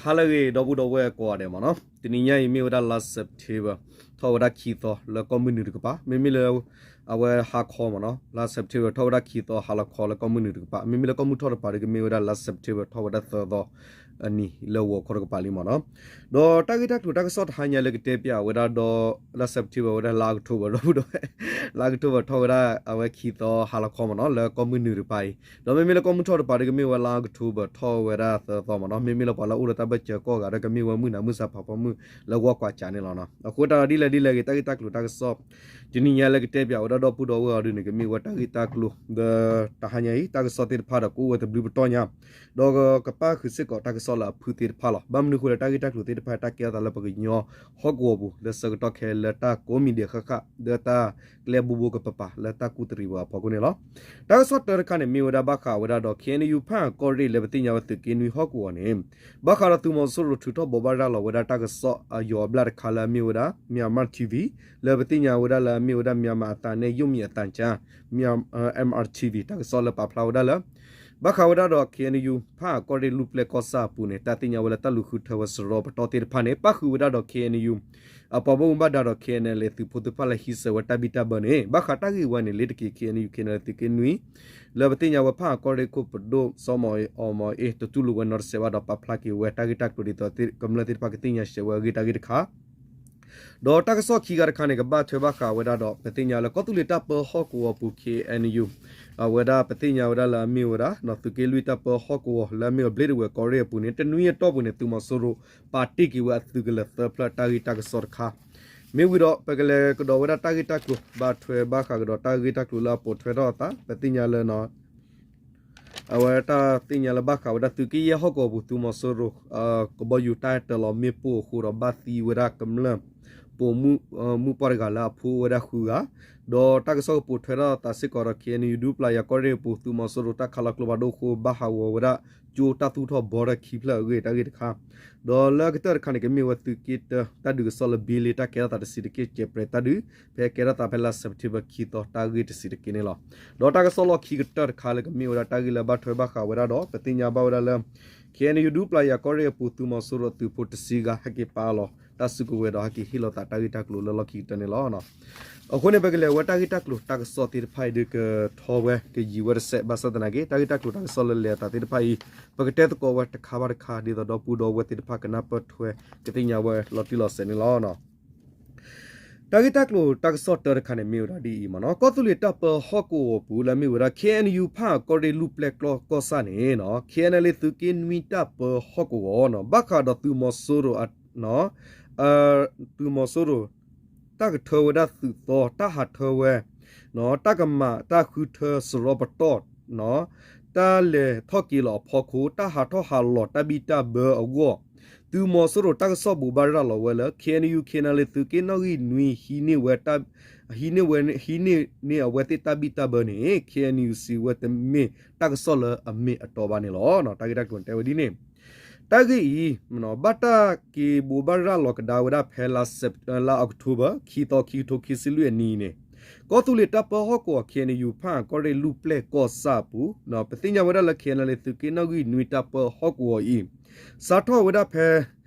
ဟါလၢအဂ့ၤ ဒီပုၢ်ဒီဝဲၢ်ကိးဂၤဒဲးမ့ၢ်နီၤ, တနံၤညါအံၤမ့ၢ်ဝဲဒၣ်လါ September ထီၣ်ဝဲဒၣ်ခံသီ လၢကီၢ်မုၢ်နုာ်တကပၤ, မ့မ့ၢ်လၢ အဝဲဟါခီမ့ၢ်နီၤ, လါ September ထီၣ်ဝဲဒၣ်ခံသီ ဟါလီၤခီလၢကီၢ်မုၢ်နုာ်တကပၤ, မ့မ့ၢ်လၢကီၢ်မုၢ်ထီၣ်တကပၤဒီးကမ့ၢ်ဝဲဒၣ်လါ September ထီၣ်ဝဲဒၣ်သၢသီ အနံၤလၢဂီၤခီတကပၤလံမ့ၢ်နီၤ. ဒီးတၢ်ဂ့ၢ်တၢ်ကျိၤတၢ်ကစီၣ်တဟါညါလၢကတဲပၠးဝဲဒၣ်ဒီး လါ September ဝဲဒၣ်လါ October ဒီပုၢ်ဒီဝဲၢ်, လါ October ထီၣ်ဝဲဒၣ်အဝဲခံသီဟါလီၤခီမ့ၢ်နီၤ လၢကီၢ်မုၢ်နုာ်တကပၤအံၤ, ဒီးမ့မ့ၢ်လၢကီၢ်မုၢ်ထီၣ်တကပၤဒီးကမ့ၢ်ဝဲလါ October ထီၣ်ဝဲဒၣ်သၢသီမ့ၢ်နီၤ, မ့မ့ၢ်လၢပှၤလၢအအိၣ်လၢတၢ်ဘၢၣ်စၢၤကိးဂၤဒီးကမ့ၢ်ဝဲမုၢ်နၤမုၢ်ဆါဖးဖီမုၢ်လၢဂီၢ်ကွၢ်စးန့ၣ်လီၤ. အဃိတၢ်ဒ်လဲၣ်ဒ်လဲၣ်ဂ့ၤ တၢ်ဂ့ၢ်တၢ်ကျိၤတၢ်ကစီၣ် တနံၤညါလၢကတဲပၠးဝဲဒၣ်ဒီပုၢ်ဒီဝဲၢ်အီၤဒ်န့ၣ် ကမ့ၢ်ဝဲတၢ်ဂ့ၢ်တၢ်ကျိၤ ဒီးတဟါညါအံၤ တၢ်ကစီၣ်သ့ၣ်တဖၣ်ဒီးကအိၣ်ဝဲတဘျုးပတီၢ်ညါ, ဒီးကပၣ်ဃုာ်စ့ၢ်ကီးတၢ်ကစီၣ်လၢအဖုသ့ၣ်တဖၣ်လီၤ. ဘၣ်မနုၤအဃိလဲၣ် တၢ်ဂ့ၢ်တၢ်ကျိၤသ့ၣ်တဖၣ် တၢ်ကဲထီၣ်သးလၢပှၤကညီဟီၣ်ကဝီၤပူၤ လၢဆၢကတီၢ်ခဲလၢတၢ်ကိးမံၤဒဲးဃၣ်ဃၣ် လၢတၢ်ကျဲဘိဘိကပၤပၤ လၢတၢ်ကူၣ်တရံးဝဲအဖီခိၣ်န့ၣ်လီၤ. တၢ်ကစီၣ်တၢတခါန့ၣ် မ့ၢ်ဝဲဒၣ်ဘၣ်ဃးဝဲဒၣ်ဒီး ခ့ၣ်အဲၣ်ယူၣ် ဖၣ်အၣ်ကီၢ်ရ့ၣ်လၢပသ့ၣ်ညါဝဲသုးက့နွံဟီၣ်ကဝီၤန့ၣ် ဘၣ်ဃးဒီးသုးမီၤစိရိၤထုးထီၣ်ဘိးဘၣ်ရၤလီၤဝဲဒၣ်တၢ်ကစီၣ်အယီၤအဘျၣ်တခါလၢအမ့ၢ်ဝဲဒၣ် Myanmar TV လၢပသ့ၣ်ညါဝဲဒၣ်လၢအမ့ၢ်ဝဲဒၣ် မြန်မာ့အသံနဲ့ ရုပ်မြင်သံကြား MRTV တၢ်ကစီၣ်လၢပာ်ဖျါဝဲဒၣ်လၢ ဘၣ်ဃးဝဲဒၣ်ဒီး ခ့ၣ်အဲၣ်ယူၣ် ဖၣ်အၣ်ကီၢ်ရ့ၣ်လူၢ်ပျဲၢ်ကီၢ်ဆၣ်အပူၤန့ၣ် တၢ်သ့ၣ်ညါဝဲလၢတၢ်လူၤဃုထၢဝဲစရီပတီၢ်သ့ၣ်တဖၣ်န့ၣ် ပၣ်ဃုာ်ဝဲဒၣ်ဒီး ခ့ၣ်အဲၣ်ယူၣ် အပှၤဘၣ်မူဘၣ်ဒါဒီး ခ့ၣ်အဲၣ်အဲၣ်လ် သုးဖိသ့ၣ်တဖၣ်လၢဟံးစၢၤဝဲတၢ်ဘံၣ်တၢ်ဘၢန့ၣ် ဘၣ်ဃးတၢ်ဂ့ၢ်ဝဲန့ၣ် လ့ၤတက့ၤ ခ့ၣ်အဲၣ်ယူၣ် ခ့ၣ်အဲၣ်အဲၣ်လ် သုးက့နွံ လၢပသ့ၣ်ညါဝဲဖၣ်အၣ်ကီၢ်ရ့ၣ်ခိၣ်ပဒိၣ် စီၤမီၤအ့ၣ် အီမီၤအ့ၣ် တတူၢ်လိာ်ဝဲနီတစဲးဘၣ်ဒီး ပာ်ဖျါက့ၤဝဲတၢ်ဂ့ၢ်တၢ်ကျိၤဒ်သိးကမျၢၢ်သ့ၣ်တဖၣ်ကသ့ၣ်ညါစဲးဝဲအဂ့ၢ်တၢ်ဂ့ၢ်တခါ ဒီးတၢ်ကစီၣ်ခံဂၤတခါန့ၣ် ကဘၣ်ထွဲဘၣ်ဃးဝဲဒၣ်ဒီး ပသ့ၣ်ညါလၢကီၢ်သူလ့ၤတၢ်ပၢဟီၣ်ကဝီၤပူၤ ခ့ၣ်အဲၣ်ယူၣ် အဝဲဒၣ်ပသ့ၣ်ညါဝဲဒၣ်လၢအမ့ၢ်ဝဲဒၣ် သုးက့လွံၢ်တၢ်ပၢဟီၣ်ကဝီၤလၢအမ့ၢ်ဝဲဘျ့ဒဝဲၢ်ကီၢ်ရ့ၣ်အပူၤန့ၣ် တနွံအတီၢ်ပူၤန့ၣ် သုးမီၤစိရိၤပာ်တ့ၢ်က့ၤဝဲအသုးကလၢၤသၢဖျၢၣ်တၢ်ဂ့ၢ်တၢ်ကစီၣ်တခါ မ့ၢ်ဝံၤဒီး ပကလဲၤကဒီးဝဲဒၣ်တၢ်ဂ့ၢ်တၢ်ကျိၤ ဘၣ်ထွဲဘၣ်ဃးကဒီးတၢ်ဂ့ၢ်တၢ်ကျိၤလၢအပိာ်ထွဲထီၣ်အသး ပသ့ၣ်ညါလၢ အဝဲတၢ်သ့ၣ်ညါလၢဘၣ်ဃးဝဲဒၣ်သုးက့ယဲၢ်ဟီၣ်ကဝီၤပူၤ သုးမီၤစိရိၤ ကဘီယူၤတၢ်တၢလီၤမ့ၣ်ပိၢ်အဃိဒီးဘၣ်သံဝဲဒၣ်ကမျၢၢ် ပိာ်မုၣ်ပှၢ်တဂၤလၢအဖိအိၣ်ဝဲဒၣ်ဃုဂၤ, ဒီးတၢ်ကစီၣ်ကပိာ်ထွဲထီၣ်အသးစ့ၢ်ကီးဒီး ခ့ၣ်အဲၣ်ယူၣ် ဒူပျၤယၤကီၢ်ရ့ၣ်အပူၤ သုးမီၤစိရိၤတၢ်ခးလီၤကျိဖးဒိၣ်အဃိ ဘၣ်ဟးဂီၤဝဲဒၣ်ကၠိတၢ်သူၣ်ထီၣ်ဘီထီၣ်ခံဖျၢၣ်အဂ့ၢ်တၢ်ဂ့ၢ်တခါ, ဒီးလၢအကတၢၢ်တခါန့ၣ် ကမ့ၢ်ဝဲသုးက့တၢ တၢ်ဒုးကစီၣ်လၢဘ့လ့ တၢ်ကဲထီၣ်သးတဆံးတက့ၢ် ကဲးပြဲးတၢ်ဒုး ဖဲကဲထီၣ်သးဖဲလါစဲးပထ့ဘၢၣ်ခံသီတၢ်ဂ့ၢ်တဆံးတက့ၢ်န့ၣ်လီၤ. ဒီးတၢ်ကစီၣ်လီၢ်ခံကတၢၢ်တခါလၢကမ့ၢ်ဝဲဒၣ်တၢ်ဂ့ၢ်လၢဘၣ်ထွဲဘၣ်ဃးဝဲဒၣ်ဒီး ပသ့ၣ်ညါဘၣ်ဝဲဒၣ်လၢ ခ့ၣ်အဲၣ်ယူၣ် ဒူပျၤယၤကီၢ်ရ့ၣ်အပူၤ သုးမီၤစိရိၤအသုးဖိတဆံဂၤ ဟဲက့ၤပာ်လီၤတၢ်စုကဝဲၤဒီးဟဲက့ၤဟ့ၣ်လီၤသးတၢ်ဂ့ၢ်တၢ်ကျိၤလၢလီၢ်ခံကတၢၢ်န့ၣ်လီၤ. အဃိန့ၣ် ပကလဲၤဝဲတၢ်ဂ့ၢ်တၢ်ကျိၤတၢ်ကစီၣ်သ့ၣ်တဖၣ်အံၤဒုးကထီဝဲ ကယံာ်ဝဲတစဲး ဘၣ်ဆၣ်သနာ်က့ တၢ်ဂ့ၢ်တၢ်ကျိၤတၢ်ကစီၣ်လၢလဲၤအသးသ့ၣ်တဖၣ်အံၤ ပကတဲသကိးဝဲတခါဘၣ်တခါ ဒ်သိးဒီပုၢ်ဒီဝဲၢ်သ့ၣ်တဖၣ်ကနၢ်ပၢၢ်ထွဲ ကသ့ၣ်ညါဝဲလီၤတံၢ်လီၤဆဲးန့ၣ်လီၤ. တၢ်ဂ့ၢ်တၢ်ကျိၤတၢ်ကစီၣ်တၢတခါန့ၣ် မ့ၢ်ဝဲဒၣ်ဒ်အံၤမ့ၢ်နီၤ, ကီၢ်သူလ့ၤတၢ်ပၢဟီၣ်ကဝီၤပူၤလၢအမ့ၢ်ဝဲဒၣ် ခ့ၣ်အဲၣ်ယူၣ် ဖၣ်အၣ်ကီၢ်ရ့ၣ်လူၢ်ပျဲၢ်ကီၢ်ဆၣ်န့ၣ် ခ့ၣ်အဲၣ်အဲၣ်လ် သုးက့နွံတၢ်ပၢဟီၣ်ကဝီၤ ဘၣ်ဃးဒီးသုးမီၤစိရိၤ သုးမီၤစိရိၤ တၢ်ကထၢဝဲဒၣ်သုးသီ တၢ်ဟးထၢဝဲ တၢ်ကမၤတၢ်ဃုထၢစရီပတီၢ် တၢ်လဲၤထီၣ်က့ၤလီၤအဖီခိၣ် တၢ်ဟးထီၣ်ဟးလီၤတၢ်ဘံၣ်တၢ်ဘၢအဂီၢ် သုးမီၤစိရိၤတၢ်ကစီၣ်ဘိးဘၣ်ရၤလီၤဝဲလၢ ခ့ၣ်အဲၣ်ယူၣ် ခ့ၣ်အဲၣ်အဲၣ်လ် သုးက့နီၣ်ဂံၢ်နွံ ဟံးန့ၢ်ဝဲ ဟံးန့ၢ်ဝဲ ဟံးန့ၢ်န့ၢ်အဝဲသ့ၣ်တၢ်ဘံၣ်တၢ်ဘၢန့ၣ် ခ့ၣ်အဲၣ်ယူၣ် စံးဝဲတမ့ၢ်တၢ်ကစီၣ်လၢအမ့ၢ်အတီဘၣ်န့ၣ်လီၤ. တၢ်ဂ့ၢ်တၢ်ကျိၤတဲဝဲဒ်န့ၣ် တၢ်ဂ့ၢ်အံၤ ဘၣ်တၢ်က့ၤဘိးဘၣ်ရၤလီၤကဒါဝဲဒၣ်ဖဲ လါ October ခံသီ ခံကထိခံဆံလွံၢ်အနံၤန့ၣ် ကီၢ်သူလ့ၤတၢ်ပၢဟီၣ်ကဝီၤ ခ့ၣ်အဲၣ်ယူၣ် ဖၣ်အၣ်ကီၢ်ရ့ၣ် လူၢ်ပျဲၢ်ကီၢ်ဆၣ်အပူၤ ပသ့ၣ်ညါဝဲဒၣ်လၢ ခ့ၣ်အဲၣ်အဲၣ်လ် သုးက့နီၣ်ဂံၢ်နွံတၢ်ပၢဟီၣ်ကဝီၤအံၤ စးထီၣ်ဝဲဒၣ်ဖဲ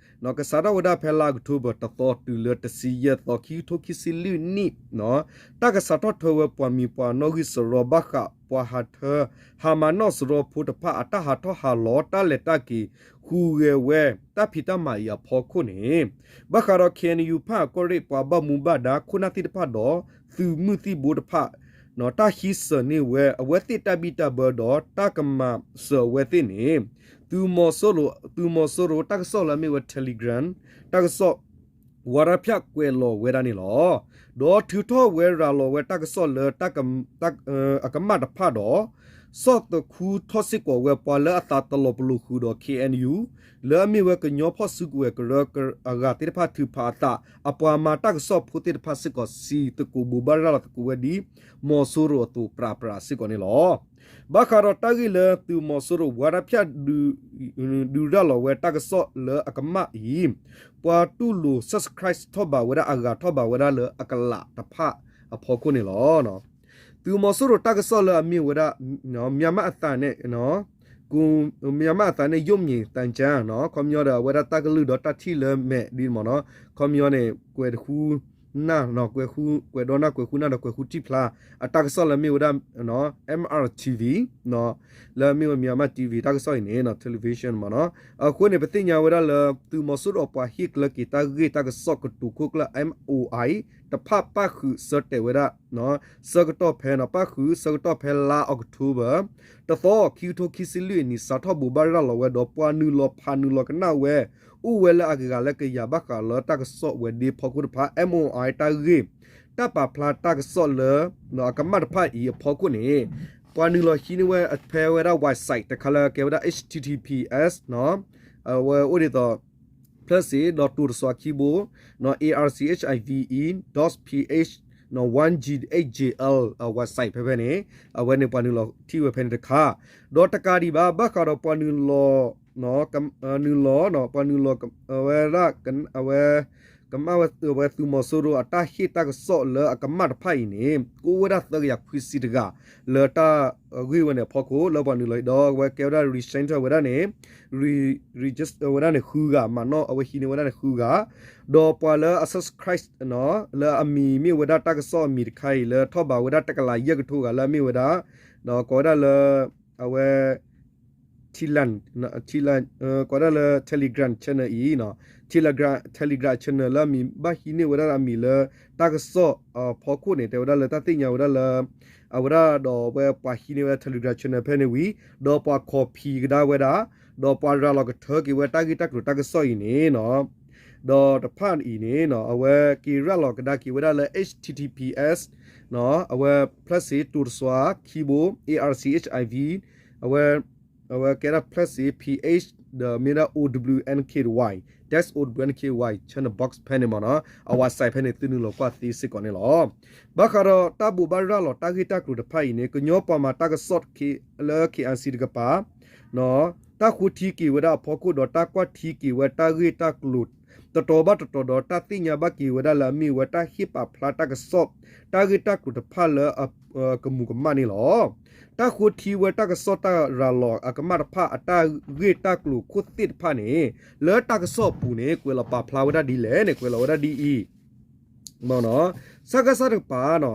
ကစးထီၣ်ဝဲဒၣ်ဖဲလါ October တသီတုၤလၢတဆံယဲၢ်သီ ခံကထိခံဆံလွံၢ်နံၣ် တၢ်ကစးထီၣ်ထၢဝဲပှၤမံၤပှၤနီၣ်ဂံၢ်စရီ ဘၣ်ဃးပှၤဟးထၢ ဟးမၤနီၣ်စရီဖိတဖၣ်အတၢ်ဟးထီၣ်ဟးလီၤ တၢ်လဲၤတၢ်က့ၤ ဟူးဂဲၤဝဲ တၢ်ဖံးတၢ်မၤအံၤအဖီခိၣ်န့ၣ် ဘၣ်ဃးဒီး ခ့ၣ်အဲၣ်ယူၣ် ဖၣ်အၣ်ကီၢ်ရ့ၣ် ပှၤဘၣ်မူဘၣ်ဒါ ခိၣ်နၢ်သ့ၣ်တဖၣ်ဒီး သုးမုၢ်သံၣ်ဘိတဖၣ် တၢ်ဟံးစၢၤန့ၢ်ဝဲ အဝဲသ့ၣ်တၢ်ဘံၣ်တၢ်ဘၢဒီး တၢ်ကမၤစၢၤအဝဲသ့ၣ်န့ၣ် သုးမီၤစိရိၤ သုးမီၤစိရိၤတၢ်ကစီၣ်လၢအမ့ၢ်ဝဲ Telegram တၢ်ကစီၣ် ဝါဒဖြန့်ကွယ်လွှင့်ဝဲဒၣ်န့ၣ်လီၤ. ဒီးထုးထီၣ်ဝဲရၤလီၤဝဲတၢ်ကစီၣ်လၢ အကမၣ်တဖၣ်ဒီး ဆီၣ်သခူထီၣ်စ့ၢ်ကီးဝဲပှၤလၢအသးတလီၤပလိာ်ဃုာ်ဒီး ခ့ၣ်အဲၣ်ယူၣ် လၢအမ့ၢ်ဝဲကညီဖီၣ်စုကဝဲၤကရၢအဂၤသ့ၣ်တဖၣ်ထုးဖးအသး အပှၤမၤတၢ်ကစီၣ်ဖိသ့ၣ်တဖၣ်စ့ၢ်ကီး စံးသကိးဘိးဘၣ်ရၤလီၤသကိးဝဲဒ် မီၤစိရိၤအသိးပြးပြးစ့ၢ်ကီးန့ၣ်လီၤ. ဘၣ်ဃးဒီးတၢ်ဂ့ၢ်လၢသုးမီၤစိရိၤ ဝါဒဖြန့် ဒုးရၤလီၤဝဲတၢ်ကစီၣ်လၢအကမၣ်အံၤ ပှၤတူၢ်လိာ် subscribe ထီၣ်ဘးဝဲဒၣ်အဂၤထီၣ်ဘးဝဲဒၣ်လၢအကလးတဖၣ်အဖီခိၣ်န့ၣ်လီၤ. သုးမီၤစိရိၤတၢ်ကစီၣ်လၢအမ့ၢ်ဝဲဒၣ် မြန်မာ့အသံန့ၣ် မြန်မာ့အသံနဲ့ ရုပ်မြင်သံကြားနီၤ, ခီပညီဒီး အဝဲဒၣ်တၢ်ကလုၢ်ဒီးတၢ်ထံၣ်လၢမဲာ်ဒ်မ့ၢ်နီၤ, ခီပညီန့ၣ် ကွဲးတဃုနၢ်, ကွဲးဒီးနၢ် ကွဲးဃုနၢ်ဒီးကွဲးဃုထံၣ်ဖျါ အတၢ်ကစီၣ်လၢမ့ၢ်ဝဲဒၣ် M R T V လၢမ့ၢ်ဝဲ Myanmar T V တၢ်ကစီၣ်အံၤန့ၣ် television မ့ၢ်နီၤ. အဃိန့ၣ် ပသ့ၣ်ညါဝဲဒၣ်လၢ သုးမီၤစိရိၤပှၤဟ့ၣ်ကျၢၤက့ၤတၢ်ဂ့ၢ်တၢ်ကစီၣ်ကတိၤခိၣ်ကျၢၢ် M O I တဖၣ်ပၣ်ဃုာ်ဆၢတဲာ်ဝဲဒၣ် ဆၢကတီၢ်ဖဲနီၤ, ပၣ်ဃုာ်ဆၢကတီၢ်ဖဲလါအီးကထိဘၢၣ် တသီ ခံကထိခံဆံလွံၢ်အနံၤ စးထီၣ်ဘိးဘၣ်ရၤလီၤဝဲဒီး ပှၤနုာ်လီၤဖးနုာ်လီၤကနၣ်ဝဲ အိၣ်ဝဲလၢအဂၤလၢကယၤဘၣ်ဃးလၢတၢ်ကစီၣ်ဝဲၤဒ့ဖီခိၣ်တဖၣ် M O I တၢ်ဂ့ၢ် တၢ်ပာ်ဖျါတၢ်ကစီၣ်လၢ အကမၣ်တဖၣ်အံၤအဖီခိၣ်န့ၣ် ပှၤနုာ်လီၤဟံးန့ၢ်ဝဲဖဲဝဲဒၣ် website တခါလၢကဲဝဲဒၣ် H T T P S အဝဲအိၣ်ဒ်သိး ဖျၢၣ်စ့ဒီးတိၤတစွၤခံဘိ A R C H I V E dot P H one G eight J L website ဖဲဖဲန့ၣ် အဝဲန့ၣ်ပှၤနုာ်လီၤထံၣ်ဝဲဖဲန့ၣ်တခါ, ဒီးတကးဒံးဘၣ် ဘၣ်ဃးဒီးပှၤနုာ်လီၤ နုာ်လီၤ ပှၤနုာ်လီၤဝဲဒၣ် အဝဲ ကမၣ်ဝဲ အဝဲသုးမီၤစိရိၤအတၢ်ဟ့ၣ်တၢ်ကစီၣ်လၢအကမၣ်တဖၣ်အံၤန့ၣ် ကအိၣ်ဝဲဒၣ်သၢကယၤခွံဆံတဂၤ လၢတၢ်ဂ့ၢ်ဝဲန့ၣ်အဖီခိၣ် လၢပှၤနုာ်လီၤဒီးအဝဲကဲဝဲဒၣ် register ဝဲဒၣ်န့ၣ် register ဝဲဒၣ်န့ၣ်ဃုဂၤ မၤနီၣ် အဝဲဟံးန့ၢ်ဝဲဒၣ်န့ၣ်ဃုဂၤ, ဒီးပှၤလၢအ subscribe လၢအမံၤမ့ၢ်ဝဲဒၣ်တၢ်ကစီၣ်အမံၤတခါအံၤ လၢထီၣ်ဘးဝဲဒၣ်တကလးယဲၢ်ကထိဂၤလၢအမ့ၢ်ဝဲဒၣ် ဒီးကိးဝဲဒၣ်လၢ အဝဲ ထံလၢ ထံလၢ ကိးဒၣ်လၢ Telegram channel အံၤ Telegram Telegram channel လၢအမံၤဘၣ်ဟံးန့ၢ်ဝဲဒၣ်အမံၤလၢ တၢ်ကစီၣ်အဖီခိၣ်န့ၣ် တဲဝဲဒၣ်လၢတၢ်သ့ၣ်ညါဝဲဒၣ်လၢ အဝဲဒၣ်ဒီးဝဲပှၤဟံးန့ၢ်ဝဲဒၣ် Telegram channel ဖဲန့ၣ်ဝံၤ ဒီးပှၤ copy ကဒါဝဲဒၣ် ဒီးပှၤရၤလီၤကထၢက့ၤဝဲတၢ်ဂ့ၢ်တၢ်ကျိၤတၢ်ကစီၣ်အံၤန့ၣ် ဒီးတဖၣ်အံၤန့ၣ် အဝဲက့ၤရၤလီၤကဒါက့ၤဝဲဒၣ်လၢ H T T P S အဝဲ ဖျၢၣ်စ့တိၤတစွၤခံဘိ A R C H I V အဝဲ အဝဲကဲဒၣ် ဖျၢၣ်စ့ P H ဒီးမ့ၢ်ဒၣ် O W N K Y dash O W N K Y channel box ဖဲန့ၣ်မ့ၢ်နီၤ အ website ဖဲန့ၣ် သုနုာ်လီၤကွၢ်သ့စ့ၢ်ကီးန့ၣ်လီၤ. ဘၣ်ဃးဒီးတၢ်ဘိးဘၣ်ရၤလီၤတၢ်ဂ့ၢ်တၢ်ကျိၤတဖၣ်အံၤန့ၣ် ကညီပှၤမၤတၢ်ကစီၣ်လၢ K I C တကပၤ တၢ်ဃိထံက့ၤဝဲဒၣ်အဖီခိၣ်ဒီးတၢ်ကွၢ်ထံက့ၤဝဲတၢ်ဂ့ၢ်တၢ်ကျိၤ တတီၤဘၣ်တတီၤဒီးတၢ်သ့ၣ်ညါဘၣ်က့ၤဝဲဒၣ်လၢအမ့ၢ်ဝဲတၢ်ဟ့ၣ်ပာ်ဖျါတၢ်ကစီၣ် တၢ်ဂ့ၢ်တၢ်ကျိၤတဖၣ်လၢ ကမူးကမၣ်န့ၣ်လီၤ. တၢ်ဃိထံဝဲတၢ်ကစီၣ်တၢ်ရၤလီၤအကမၣ်တဖၣ်အတၢ်ဂ့ၢ်တၢ်ကျိၤခိၣ်သ့ၣ်တဖၣ်န့ၣ် လၢတၢ်ကစီၣ်အပူၤန့ၣ် ကွဲးလီၤပာ်ဖျါဝဲဒၣ်ဒ်လဲၣ်န့ၣ် ကွဲးလီၤဝဲဒၣ်ဒ်အံၤ စကစ တကပၤ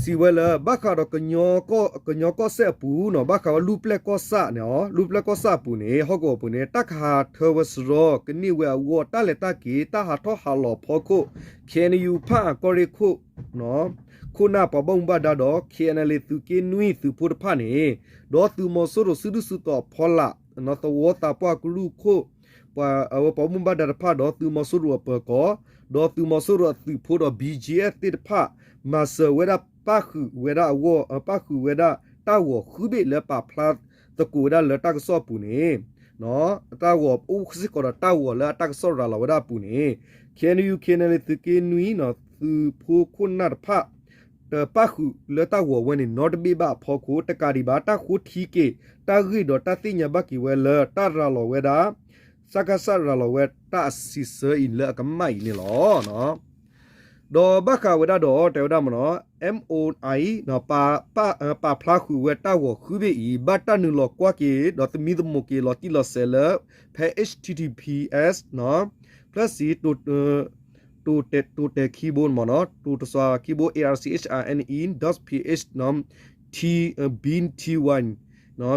စံးဝဲလၢ ဘၣ်ဃးဒီး ကညီကီၢ်စဲၣ်အပူၤနီၤ ဘၣ်ဃးဝဲလူၢ်ပျဲၢ်ကီၢ်ဆၣ်န့ၣ် လူၢ်ပျဲၢ်ကီၢ်ဆၣ်အပူၤန့ၣ် ဟီၣ်ကဝီၤအပူၤန့ၣ် တၢ်ကဟးထၢဝဲစရီကန့ၢ်ဝဲအဂီၢ် တၢ်လဲၤတၢ်က့ၤ တၢ်ဟးထီၣ်ဟးလီၤအဖီခိၣ် K N U ဖၣ်အၣ်ကီၢ်ရ့ၣ်ခိၣ် ခိၣ်နၢ်ပှၤဘၣ်မူဘၣ်ဒါဒီး K N L A သုးက့နွံသုးဖိတဖၣ်န့ၣ် ဒီးသုးမီၤစိရိၤစုဒုၣ်စုတီၤအဖီလာ် သဝီသးပှၢ်ကရူၢ်ခိၣ် ပှၤအဝဲပှၤဘၣ်မူဘၣ်ဒါတဖၣ်ဒီးသုးမီၤစိရိၤအပၢၤကီၢ် ဒီးသုးမီၤစိရိၤအသုးဖိဒီး B G F သ့ၣ်တဖၣ် မၤစၢၤဝဲဒၣ်ပၣ်ဃုာ်ဝဲဒၣ်အဂီၢ် ပၣ်ဃုာ်ဝဲဒၣ်တၢ်ဂီၤဃုဘ့ၣ်လၢပာ်ဖျါသကိးဝဲဒၣ်လၢတၢ်ကစီၣ်အပူၤန့ၣ် တၢ်ဂီၤအိၣ်စ့ၢ်ကီးဒီးတၢ်ဂီၤလၢအတၢ်ကစီၣ်ရၤလီၤဝဲဒၣ်အပူၤန့ၣ် K N U K N L A သုးက့နွံ သုးဖိခိၣ်နၢ်တဖၣ် တပၣ်ဃုာ်လၢတၢ်ဂီၤဝဲန့ၣ် နီတဘ့ၣ်ဘၣ်အဖီခိၣ် တကးဒံးဘၣ် တၢ်ဃိထံက့ၤ တၢ်ဂ့ၢ်ဒီးတၢ်သ့ၣ်ညါဘၣ်က့ၤဝဲလၢ တၢ်ရၤလီၤဝဲဒၣ် စကစ ရၤလီၤဝဲတၢ်အစံးဆၢအံၤလၢအကမၣ်အံၤန့ၣ်လီၤ. ဒီးဘၣ်ဃးဝဲဒၣ်ဒီး တဲဝဲဒၣ်မ့ၢ်နီၤ M O I ပာ်ဖျါဃုာ်ဝဲတၢ်ဂီၤဃုဘ့ၣ်အံၤ ဘၣ်တၢ်နုာ်လီၤကွၢ်က့ၤ ဒီးသမံသမိးက့ၤလီၤတံၢ်လီၤဆဲးလၢ ဖဲ H T T P S ဖျၢၣ်စ့ တိၤတဲာ်ခံဘိမ့ၢ်နီၤ တိၤတစွၤခံဘိ A R C H I N E dot P H T B T Y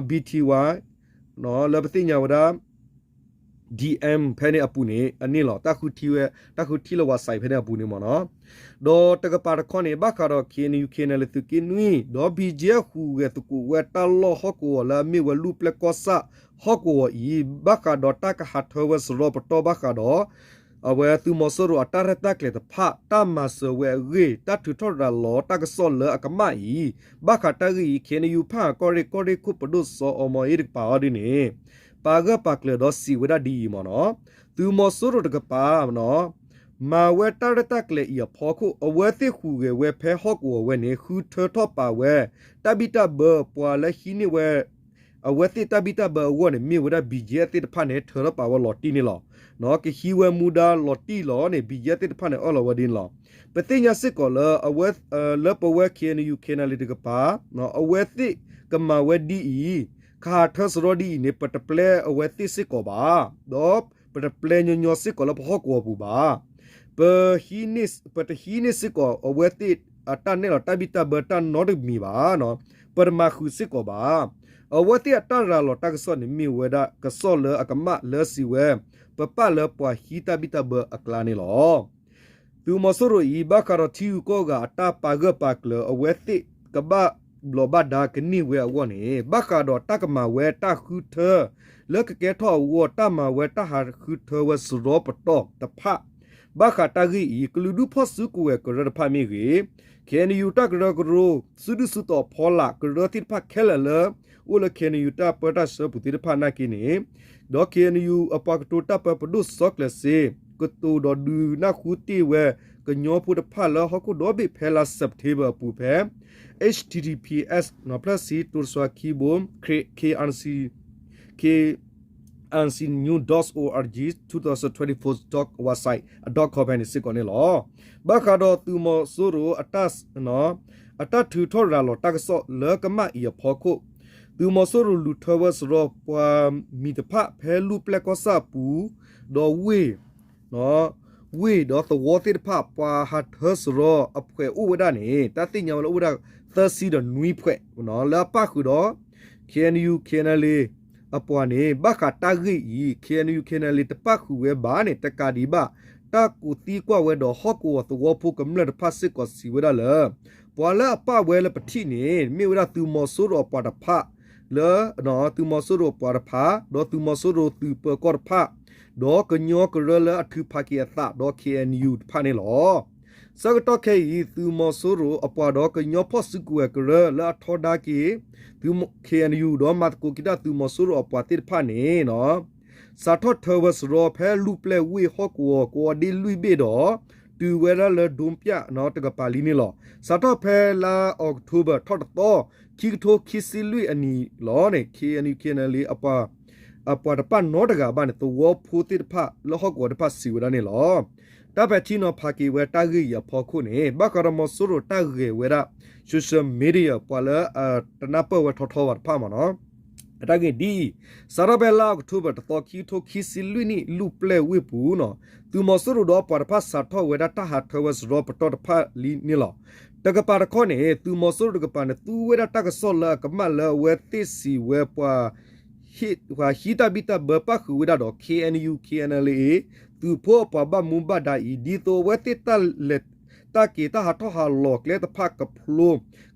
B T Y လၢပသ့ၣ်ညါဝဲဒၣ် D M ဖဲန့ၣ်အပူၤန့ၣ် အန့ၣ်လီၤ တၢ်ဃုထံဝဲ တၢ်ဃုထံလၢ website ဖဲန့ၣ်အပူၤန့ၣ်မ့ၢ်နီၤ. ဒီးတကပၤတခီန့ၣ် ဘၣ်ဃးဒီး K N U K N L A သုးက့နွံ ဒီး B G F ဟူးဂဲၤသကိးဝဲတၢ်လီၢ်ဟီၣ်ကဝီၤလၢအမ့ၢ်ဝဲလူၢ်ပျဲၢ်ကီၢ်ဆၣ်ဟီၣ်ကဝီၤအံၤ ဘၣ်ဃးဒီးတၢ်ကဟးထၢဝဲစရီပတီၢ်ဘၣ်ဃးဒီး အဝဲသုးမီၤစိရိၤအတၢ်ရဲၣ်တၢ်ကျဲၤတဖၣ် တၢ်မၤစၢၤဝဲအဂ့ၢ် တၢ်ထုးထီၣ်ရၤလီၤတၢ်ကစီၣ်လၢအကမၣ်အံၤ ဘၣ်ဃးတၢ်ဂ့ၢ်အံၤ K N U ဖၣ်အၣ်ကီၢ်ရ့ၣ် ကီၢ်ရ့ၣ်ခိၣ်ပဒိၣ်စီၤအီမီၤအ့တကပၤအီၤဒ်န့ၣ် ပာ်ဂၢၢ်ပာ်ကျၢၤဒီးစံးဝဲဒၣ်ဒ်အံၤမ့ၢ်နီၤ သုးမီၤစိရိၤတကပၤ မၤဝဲတၢ်ရဲၣ်တၢ်ကျဲၤအံၤအဖီခိၣ် အဝဲသ့ၣ်ဟူးဂဲၤဝဲဖဲဟီၣ်ကဝီၤဝဲန့ၣ် ဃုထၢထီၣ်ပာ်ဝဲ တၢ်ဘံၣ်တၢ်ဘၢပှၤလၢဟံးန့ၢ်ဝဲ အဝဲသ့ၣ်တၢ်ဘံၣ်တၢ်ဘၢအဂီၢ်န့ၣ် မ့ၢ်ဝဲဒၣ် B G F သ့ၣ်တဖၣ်န့ၣ် ထၢထီၣ်ပာ်ဝဲလီၤတံၢ်န့ၣ်လီၤ. ကဟံးဝဲမူဒါလီၤတံၢ်လီၤန့ၣ် B G F သ့ၣ်တဖၣ်န့ၣ် အၢၣ်လီၤဝဲဒ်န့ၣ်လီၤ. ပသ့ၣ်ညါစ့ၢ်ကီးလၢ လၢပဝဲ K N U K N L A တကပၤ အဝဲသ့ၣ်ကမၤဝဲဒ်အံၤ ကဟးထၢစရီဒ်အံၤန့ၣ် ပတပျဲအဝဲသ့ၣ်စ့ၢ်ကီးဘၣ်, ဒီးပတပျဲညီညီစ့ၢ်ကီးလၢပဟီၣ်ကဝီၤပူၤဘၣ်. ပ ပတဟံးန့ၢ်စ့ၢ်ကီးအဝဲသ့ၣ်အတၢ်နဲၣ်လီၤတၢ်ဘံၣ်တၢ်ဘၢတၢ်နီတမံၤဘၣ်. ပတမၤဃုာ်စ့ၢ်ကီးဘၣ်. အဝဲသ့ၣ်အတၢ်ရၤလီၤတၢ်ကစီၣ်န့ၣ် မ့ၢ်ဝဲဒၣ်ကစီၣ်လၢအကမၣ်လၢစံးဝဲ ပပာ်လၢပှၤဟံးတၢ်ဘံၣ်တၢ်ဘၢအကျါန့ၣ်လီၤ. သုးမီၤစိရိၤအံၤ ဘၣ်ဃးဒီးထံဂုၤကီၢ်ဂၤအတၢ်ပာ်ဂၢၢ်ပာ်ကျၢၤ အဝဲသ့ၣ်ကဘၣ်ဘျီးဘၣ်ဒါကန့ၢ်ဝဲအဂီၢ်န့ၣ် ဘၣ်ဃးဒီးတၢ်ကမၤဝဲတၢ်ဃုထၢ လၢကကဲထီၣ်အဂီၢ် တၢ်မၤဝဲတၢ်ဟးဃုထၢဝဲစရီပတီၢ်တဖၣ် ဘၣ်ဃးတၢ်ဂ့ၢ်အံၤ ကလုာ်ဒူၣ်ဖီၣ်စုကဝဲၤကရၢတဖၣ်မ့ၢ်ဂ့ၤ, K N U တၢ်ကရၢကရိ စုဒုၣ်စုတီၤဖီလာ်ကရၢသ့ၣ်တဖၣ်ခဲလၢာ်လၢ အိၣ်လၢ K N U တၢ်ပၢတၢ်ဆှၢပူၤသ့ၣ်တဖၣ်နာ်က့န့ၣ်, ဒီး K N U အပှၤကတိၤတၢ်ပၢပဒိၣ်စီၤကျၢၤစ့ ကတိၤဒီးဒုးနၢ်ဟူတ့ၢ်ဝဲ ကညီဖိတဖၣ်လၢဟီၣ်ခိၣ်ဒီဘ့ၣ်ဖဲလါစဲးပထ့ဘၢၣ်အပူၤဖဲ H T T P S ဖျၢၣ်စံး တိၤတစွၤခံဘိ K N C K N C news dot org two thousand twenty-four dot website dot com ဖဲန့ၣ်စ့ၢ်ကီးန့ၣ်လီၤ. ဘၣ်ဃးဒီးသုးမီၤစိရိၤ အတၢ်ထုးထီၣ်ရၤလီၤတၢ်ကစီၣ်လၢကမၣ်အံၤအဖီခိၣ်, သုးမီၤစိရိၤလူၤထၢဝဲစရီပှၤမံၤတဖၣ်ဖဲလူၢ်ပျဲၢ်ကီၢ်ဆၣ်ပူၤ, ဒီးဝ့ၢ် ဝ့ၢ်ဒီးသဝီသ့ၣ်တဖၣ် ပှၤဟးထၢစရီအဖှဲးအိၣ်ဝဲဒၣ်န့ၣ် တၢ်သ့ၣ်ညါဝဲလၢအိၣ်ဝဲဒၣ်သၢဆံဒီးနွံဖှဲး လၢအပၣ်ဃုာ်ဒီး K N U K N L A အပှၤန့ၣ် ဘၣ်ဃးတၢ်ဂ့ၢ်အံၤ K N U K N L A တပၣ်ဃုာ်ဝဲဘၣ်န့ၣ် တကးဒံးဘၣ် တၢ်ကူၣ်သံကွၢ်ဝဲဒီးဟီၣ်ကဝီၤသဝီဖိကမျၢၢ်တဖၣ်စ့ၢ်ကီးစံးဝဲဒၣ်လၢ ပှၤလၢအပၣ်ဝဲလၢပထံၣ်န့ၣ် မ့ၢ်ဝဲဒၣ်သုးမီၤစိရိၤအပှၤတဖၣ် လၢ သုးမီၤစိရိၤအပှၤတဖၣ် ဒီးသုးမီၤစိရိၤသုးပၢၤကီၢ်တဖၣ် ဒီးကညီကရၢလၢအထုးဖးက့ၤအသးဒီး K N U တဖၣ်န့ၣ်လီၤ. ဆၢကတီၢ်ခဲအံၤ သုးမီၤစိရိၤအပှၤဒီးကညီဖီၣ်စုကဝဲၤကရၢလၢအထီဒါက့ၤ သုး K N U ဒီးမၤသကိးက့ၤတၢ်သုးမီၤစိရိၤအပှၤသ့ၣ်တဖၣ်န့ၣ် စးထီၣ်ထၢဝဲစရီဖဲလူၢ်ပျဲၢ်ဝ့ၢ်ဟီၣ်ကဝီၤ ကဝီၤဒ့လွံၢ်ဘ့ၣ်ဒီး တုၤဝဲဒၣ်လၢဒိပျၢ် တကပၤလံန့ၣ်လီၤ. စးထီၣ်ဖဲလါအီးကထိဘၢၣ်ထီၣ်တသီ ခံကထိခံဆံလွံၢ်အနံၤလီၤန့ၣ် K N U K N L A အပှၤတပၣ်နီတဂၤဘၣ်န့ၣ် သဝီဖိသ့ၣ်တဖၣ်လၢဟီၣ်ကဝီၤတဖၣ်စံးဝဲဒၣ်န့ၣ်လီၤ. တၢ်ပဲာ်ထံနီၤဖးက့ၤဝဲတၢ်ဂ့ၢ်အံၤအဖီခိၣ်န့ၣ် ဘၣ်ဃးဒီးမီၤစိရိၤတၢ်ဂဲၤဝဲဒၣ် social media ပှၤလၢအတနၢ်ပၢၢ်ဝဲထီထီဘၣ်တဖၣ်မ့ၢ်နီၤ အတၢ်ဂ့ၢ်ဒ်အံၤ, စးထီၣ်ဖဲလါအီးကထိဘၢၣ်တသီ ခံကထိခံဆံလွံၢ်နံၣ် လူၢ်ပျဲၢ်ဝ့ၢ်ပူၤန့ၣ် သုးမီၤစိရိၤဒီးအပှၤတဖၣ်စးထီၣ်ဝဲဒၣ်တၢ်ဟးထၢဝဲစရီပတီၢ်တဖၣ်လံန့ၣ်လီၤ. တကပၤတခီန့ၣ် သုးမီၤစိရိၤတကပၤန့ၣ် သူဝဲဒၣ်တၢ်ကစီၣ်လၢအကမၣ်လၢအဝဲသ့ၣ်စံးဝဲပှၤ ပှၤဟံးတၢ်ဘံၣ်တၢ်ဘၢပၣ်ဃုာ်ဝဲဒၣ်ဒီး K N U K N L A သုးဖိအပှၤဘၣ်မူဘၣ်ဒါအံၤ ဒ်သိးအဝဲသ့ၣ်တၢ်လဲၤ တၢ်က့ၤတၢ်ဟးထီၣ်ဟးလီၤကျဲတဖၣ်ကဖျိ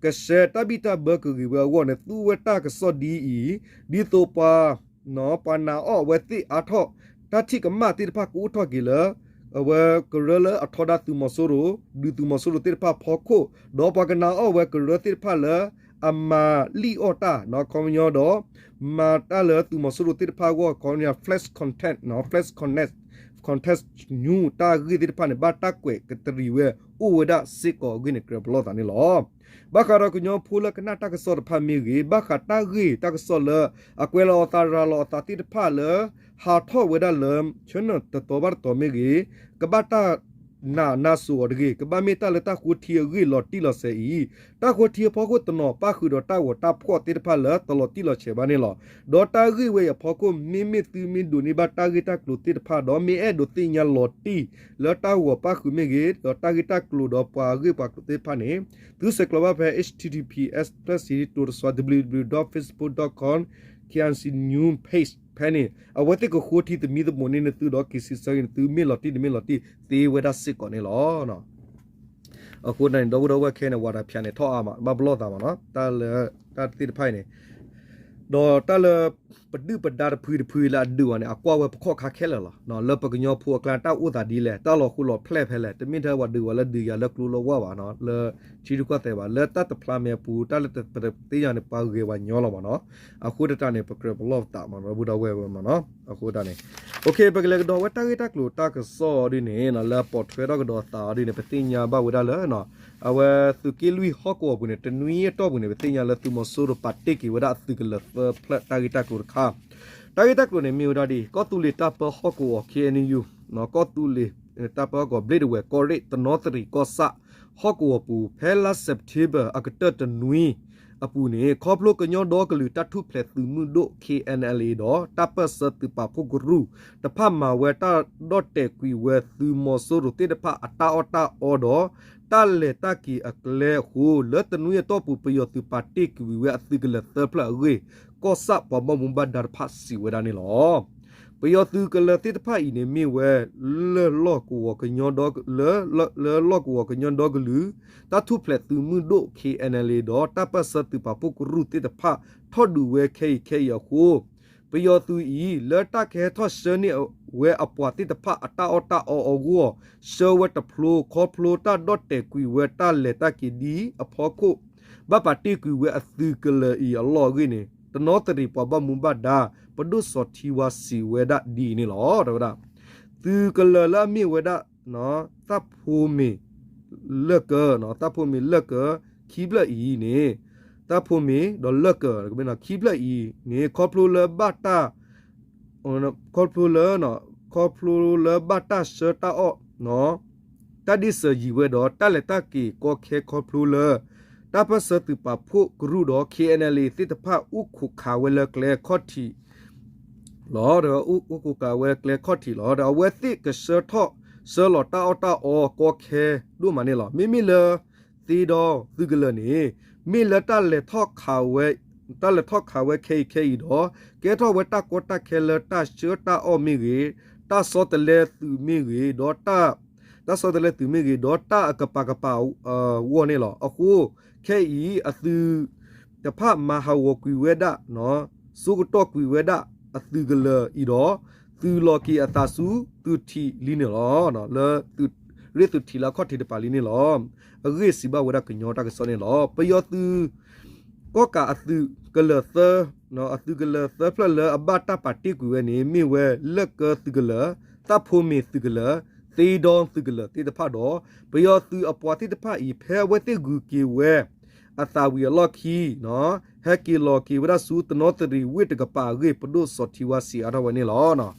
ကဆှဲတၢ်ဘံၣ်တၢ်ဘၢကဂ့ၤဝဲအဂီၢ်န့ၣ် သူဝဲတၢ်ကစီၣ်ဒ်အံၤ ဒ်သိးပှၤ ပှၤနာ်အီၤအဝဲသ့ၣ်အါထီၣ် တၢ်ထံၣ်ကမၣ်သ့ၣ်တဖၣ်ကအိၣ်ထီၣ်က့ၤလၢ အဝဲကရၢလၢအထီဒါသုးမီၤစိရိၤ ဒုးသုးမီၤစိရိၤသ့ၣ်တဖၣ်ဖီခိၣ် ဒီးပှၤကနာ်အီၤဝဲကရၢသ့ၣ်တဖၣ်လၢ အမၤလံၣ်အီၣ်တၢ် ခီပညီဒီး မၤတၢ်လၢသုးမီၤစိရိၤသ့ၣ်တဖၣ်အဂီၢ် ခီပညီ false contact, false contact, contact news တၢ်ဂ့ၢ်သ့ၣ်တဖၣ်န့ၣ် ဘၣ်တၢ်ကွဲးကတရံးဝဲအိၣ်ဝဲဒၣ်စ့ၢ်ကီးအဂ့ၢ်န့ၣ် ကြၢးပလီၢ်သးန့ၣ်လီၤ. ဘၣ်ဃးဒီးကညီဖိလၢကနၣ်တၢ်ကစီၣ်တဖၣ်မ့ၢ်ဂ့ၤ, ဘၣ်ဃးတၢ်ဂ့ၢ်တၢ်ကစီၣ်လၢ အကွဲးလီၤအသးရၤလီၤအသးသ့ၣ်တဖၣ်လၢ ဟးထီၣ်ဝဲဒၣ်လၢ channel တတီၤဘၣ်တတီၤမ့ၢ်ဂ့ၤ, ကဘၣ်တၢ်နာ်နါစိၤအီၤတဂ့ၤ, ကဘၣ်မ့ၢ်တၢ်လၢတၢ်ဃိထံအဂ့ၢ်လီၤတံၢ်လီၤဆဲးအံၤ, တၢ်ဃိထံအဖီခိၣ်တနီၤပၣ်ဃုာ်ဒီးတၢ်ဂီၤတၢ်ဖှီၣ်သ့ၣ်တဖၣ်လၢတလီၤတံၢ်လီၤဆဲးဘၣ်န့ၣ်လီၤ. ဒီးတၢ်ဂ့ၢ်ဝဲအံၤအဖီခိၣ် မ့မ့ၢ်သုမ့ၢ်ဒိးန့ၢ်ဘၣ်တၢ်ဂ့ၢ်တၢ်ကျိၤသ့ၣ်တဖၣ်ဒီး မ့ၢ်အဲၣ်ဒိးသ့ၣ်ညါလီၤတံၢ်လၢတၢ်ဂီၤပၣ်ဃုာ်မ့ၢ်ဂ့ၤ, ဒီးတၢ်ဂ့ၢ်တၢ်ကျိၤဒီးပှၤဂ့ၢ်ပှၤကျိၤသ့ၣ်တဖၣ်န့ၣ် သုဆဲးကျိးဘၣ်ဖဲ H T T P S ဖျၢၣ်စံး တိၤတစွၤ W W W dot facebook dot com K N C news page ဖဲန့ၣ် အဝဲသ့ၣ်ကဃိထံသမံသမိးန့ၢ်သုဒီးက့ၤစံးဆၢက့ၤန့ၢ်သု မ့ၢ်လီၤတံၢ်တမ့ၢ်လီၤတံၢ်သ့ဝဲဒၣ်စ့ၢ်ကီးန့ၣ်လီၤ. အဃိန့ၣ် ဒီပုၢ်ဒီဝဲၢ်ခဲအံၤန့ၣ် ဝၤဒၣ်ဖၠးန့ၣ် ထီၣ်အါမး ဘၣ်ပလီၢ်သးမးနီၤ တၢ်လၢ တၢ်သ့ၣ်တဖၣ်အံၤန့ၣ် ဒီးတၢ်လၢ ပဒုၣ်ပဒါတဖုတဖုလၢအဒုးအီၤန့ၣ် အကွၢ်ဝဲပခီၣ်ခါခဲလၢာ်လီၤ. လၢပကညီဖိအကျါတၢ်အိၣ်သးဒ်လဲၣ် တၢ်လီၤဃိလီၤဖျဲၣ်ဖဲလဲၣ် တမ့ၢ်ထဲပှၤဒုးဝဲလၢဒုးယၤလၢကျိလၢဝၢ်ဘၣ်နီၤ လၢထံရူၢ်ကီၢ်သဲးဘၣ် လၢတၢ်တဖျါမဲာ်အပူၤ တၢ်လၢပတသ့ၣ်ညါန့ၣ် ပှၤဂ့ၤပှၤညီလီၤမးနီၤ အဃိတၢ်န့ၣ် ပကြၢးပလီၢ်သးမး ဒီပုၢ်ဒီဝဲၢ်ဝဲမးနီၤ အဃိတၢ်န့ၣ် ပကလဲၤကဒီးဝဲတၢ်ဂ့ၢ်တၢ်ကျိၤတၢ်ကစီၣ်ဒ်န့ၣ် လၢပိာ်ထွဲထီၣ်ကဒီးသးအီၤဒ်န့ၣ် ပသ့ၣ်ညါဘၣ်ဝဲဒၣ်လၢ အဝဲသုးက့လွံၢ်ဟီၣ်ကဝီၤပူၤန့ၣ် တနွံအတီၢ်ပူၤန့ၣ် ပသ့ၣ်ညါလၢသုးမီၤစိရိၤပာ်တ့ၢ်က့ၤဝဲဒၣ်အသုးကလၢၤသၢဖျၢၣ်တၢ်ဂ့ၢ်တၢ်ကျိၤတခါ တၢ်ဂ့ၢ်တၢ်ကျိၤန့ၣ် မ့ၢ်ဝဲဒၣ်ဒ် ကီၢ်သူလ့ၤတၢ်ပၢဟီၣ်ကဝီၤ K N U ကီၢ်သူလ့ၤတၢ်ပၢဟီၣ်ကဝီၤ ဘျ့းဒဝဲၢ် ကီၢ်ရ့ၣ် တနီသရံၣ် ကီၢ်ဆၣ် ဟီၣ်ကဝီၤပူၤ ဖဲလါစဲးပထ့ဘၢၣ်အကတၢၢ်တနွံ အပူၤန့ၣ် ခီဖျိကညီဒီကလုာ်တၢ်ထူၣ်ဖျဲးသုးမုၢ်ဒိၣ် K N L A ဒီး တၢ်ပၢၢ်ဆၢသုးပာ်ဖှိၣ်ကရူၢ်တဖၣ် မၤဝဲတၢ်ဒီၣ်တဲာ်ကွံာ်ဝဲသုးမီၤစိရိၤသ့ၣ်တဖၣ်အတၢ်အီၣ်တၢ်အီဒီး တၢ်လဲၤတၢ်က့ၤအကျဲအဃိ လၢတနွံအတီၢ်ပူၤ ပယီၤသုးပာ်တ့ၢ်ကွံာ်ဝဲအသုးကလၢၤသၢဖျၢၣ်အဂ့ၢ် ကီၢ်ဆၣ်ပှၤဘၣ်မူဘၣ်ဒါတဖၣ်စံးဝဲဒၣ်န့ၣ်လီၤ. ပယီၤသုးကလၢၤသ့ၣ်တဖၣ်အံၤန့ၣ်မ့ၢ်ဝဲ လၢၢ်လီၢ်ကဝီၤကညီဒီက လၢ လၢၢ်လီၢ်ကဝီၤကညီဒီကလုာ် တၢ်ထူၣ်ဖျဲးသုးမုၢ်ဒိၣ် K N L A ဒီးတၢ်ပၢၢ်ဆၢသုးပာ်ဖှိၣ်ကရူၢ်သ့ၣ်တဖၣ် ထီၣ်ဒုးဝဲခဲအံၤခဲအံၤအဃိ ပယီၤသုးအံၤ လၢတၢ်ကဟဲထီၣ်ဆှၢန့ၢ်ဝဲအပှၤသ့ၣ်တဖၣ်အတၢ်အီၣ်တၢ်အီအဂီၢ် ဆှၢဝဲတဖျိ ခီဖျိတၢ်ဒီၣ်တဲာ်ကွံာ်ဝဲတၢ်လဲၤတၢ်က့ၤဒ်အဖီခိၣ် ဘၣ်ပာ်တ့ၢ်ကွံာ်ဝဲအသုးကလၢၤအံၤအလီၢ်အဂ့ၢ်န့ၣ် တနီသရံၣ်ပှၤဘၣ်မူဘၣ်ဒါ ပဒိၣ်စီၤထံဝါစံးဝဲဒၣ်ဒ်အံၤန့ၣ်လီၤ. တဲဝဲဒၣ် သုးကလၢၤလၢအမ့ၢ်ဝဲဒၣ် သၣ်ဖိမ့ၤလၢၢ်ကၢ, သၣ်ဖိမ့ၤလၢၢ်ကၢ ခံဖျၢၣ်အံၤန့ၣ် သၣ်ဖိမ့ၤဒီးလၢၢ်ကၢ ခံဖျၢၣ်အံၤန့ၣ် ခီဖျိလၢဘၣ်တၢ် ခီဖျိလၢ ခီဖျိလၢဘၣ်တၢ်ဆှၢတၢ်အီၣ် တၢ်ဒ့ၣ်စၢၤယံၤဝဲဒီး တၢ်လဲၤတၢ်က့ၤကီခဲခီဖျိလၢ တၢ်ပၢၢ်ဆၢသုးပာ်ဖှိၣ်ကရူၢ်ဒီး K N L A သ့ၣ်တဖၣ် အိၣ်ခိးခးဝဲလၢကျဲခီၣ်ထံးလီၤ. အိၣ်ခိးခးဝဲကျဲခီၣ်ထံးလီၤ. ဒီးအဝဲသ့ၣ်ကဆှၢထီၣ်ဆှၢလီၤတၢ်အီၣ်တၢ်အီကီခဲဒိၣ်မးန့ၣ်လီၤ. မ့မ့ၢ်လၢ သ့ဒီသုးကလၢၤန့ၣ် မ့ၢ်လၢတၢ်လဲၤထီၣ်ခးဝဲ တၢ်လဲၤထီၣ်ခးဝဲခဲအံၤခဲအံၤဒီး ကဲထီၣ်ဝဲတၢ်ကီတၢ်ခဲလၢတၢ်ဆှၢတၢ်အီၣ်မ့ၢ်ဂ့ၤ, တၢ်ဆီတလဲသုးမ့ၢ်ဂ့ၤ, ဒီး တၢ်ဆီတလဲသုးမ့ၢ်ဂ့ၤ, ဒီးတၢ်အကပၤကပၤအဂီၢ်န့ၣ်လီၤ. အဃိ ခဲအံၤအသုးတဖၣ်မၤဟးဂီၤကွံာ်ဝဲဒၣ် စိကတီၢ်ကွံာ်ဝဲဒၣ်အသုးကလၢၤအံၤဒီး သုးလီၤက့ၤအသးဆူသုးထံးလံန့ၣ်လီၤ. လၢ ရ့ၣ်သုးထံးလၢအခီၣ်ထံးတပၤလံန့ၣ်လီၤ. အဂ့ၢ်စံးဘၣ်ဝဲဒၣ်ကညီတၢ်ကစီၣ်န့ၣ်လီၤ. ပယီၤသုး ကီၣ်ကးအသုးကလၢၤသၢ အသုးကလၢၤသၢဖျၢၣ်လၢအဘၣ်တၢ်ပာ်တ့ၢ်ကွံာ်ဝဲန့ၣ် မ့ၢ်ဝဲလၢၢ်ကၢသုးကလၢၤ, သၣ်ဖိမ့ၤသုးကလၢၤ, သ့ဒီသုးကလၢၤသ့ၣ်တဖၣ်ဒီး ပယီၤသုးအပှၤသ့ၣ်တဖၣ်အံၤ ဖဲအဝဲသ့ၣ်ဂုၤက့ၤဝဲအသးဝံၤအလီၢ်ခံ ဟဲက့ၤလီၤက့ၤဝဲဒၣ်ဆူတနီသရံၣ်ဝ့ၢ်တကပၤအဂ့ၢ် ပဒိၣ်စီၤထံဝါစံးအါထီၣ်ဝဲန့ၣ်လီၤ.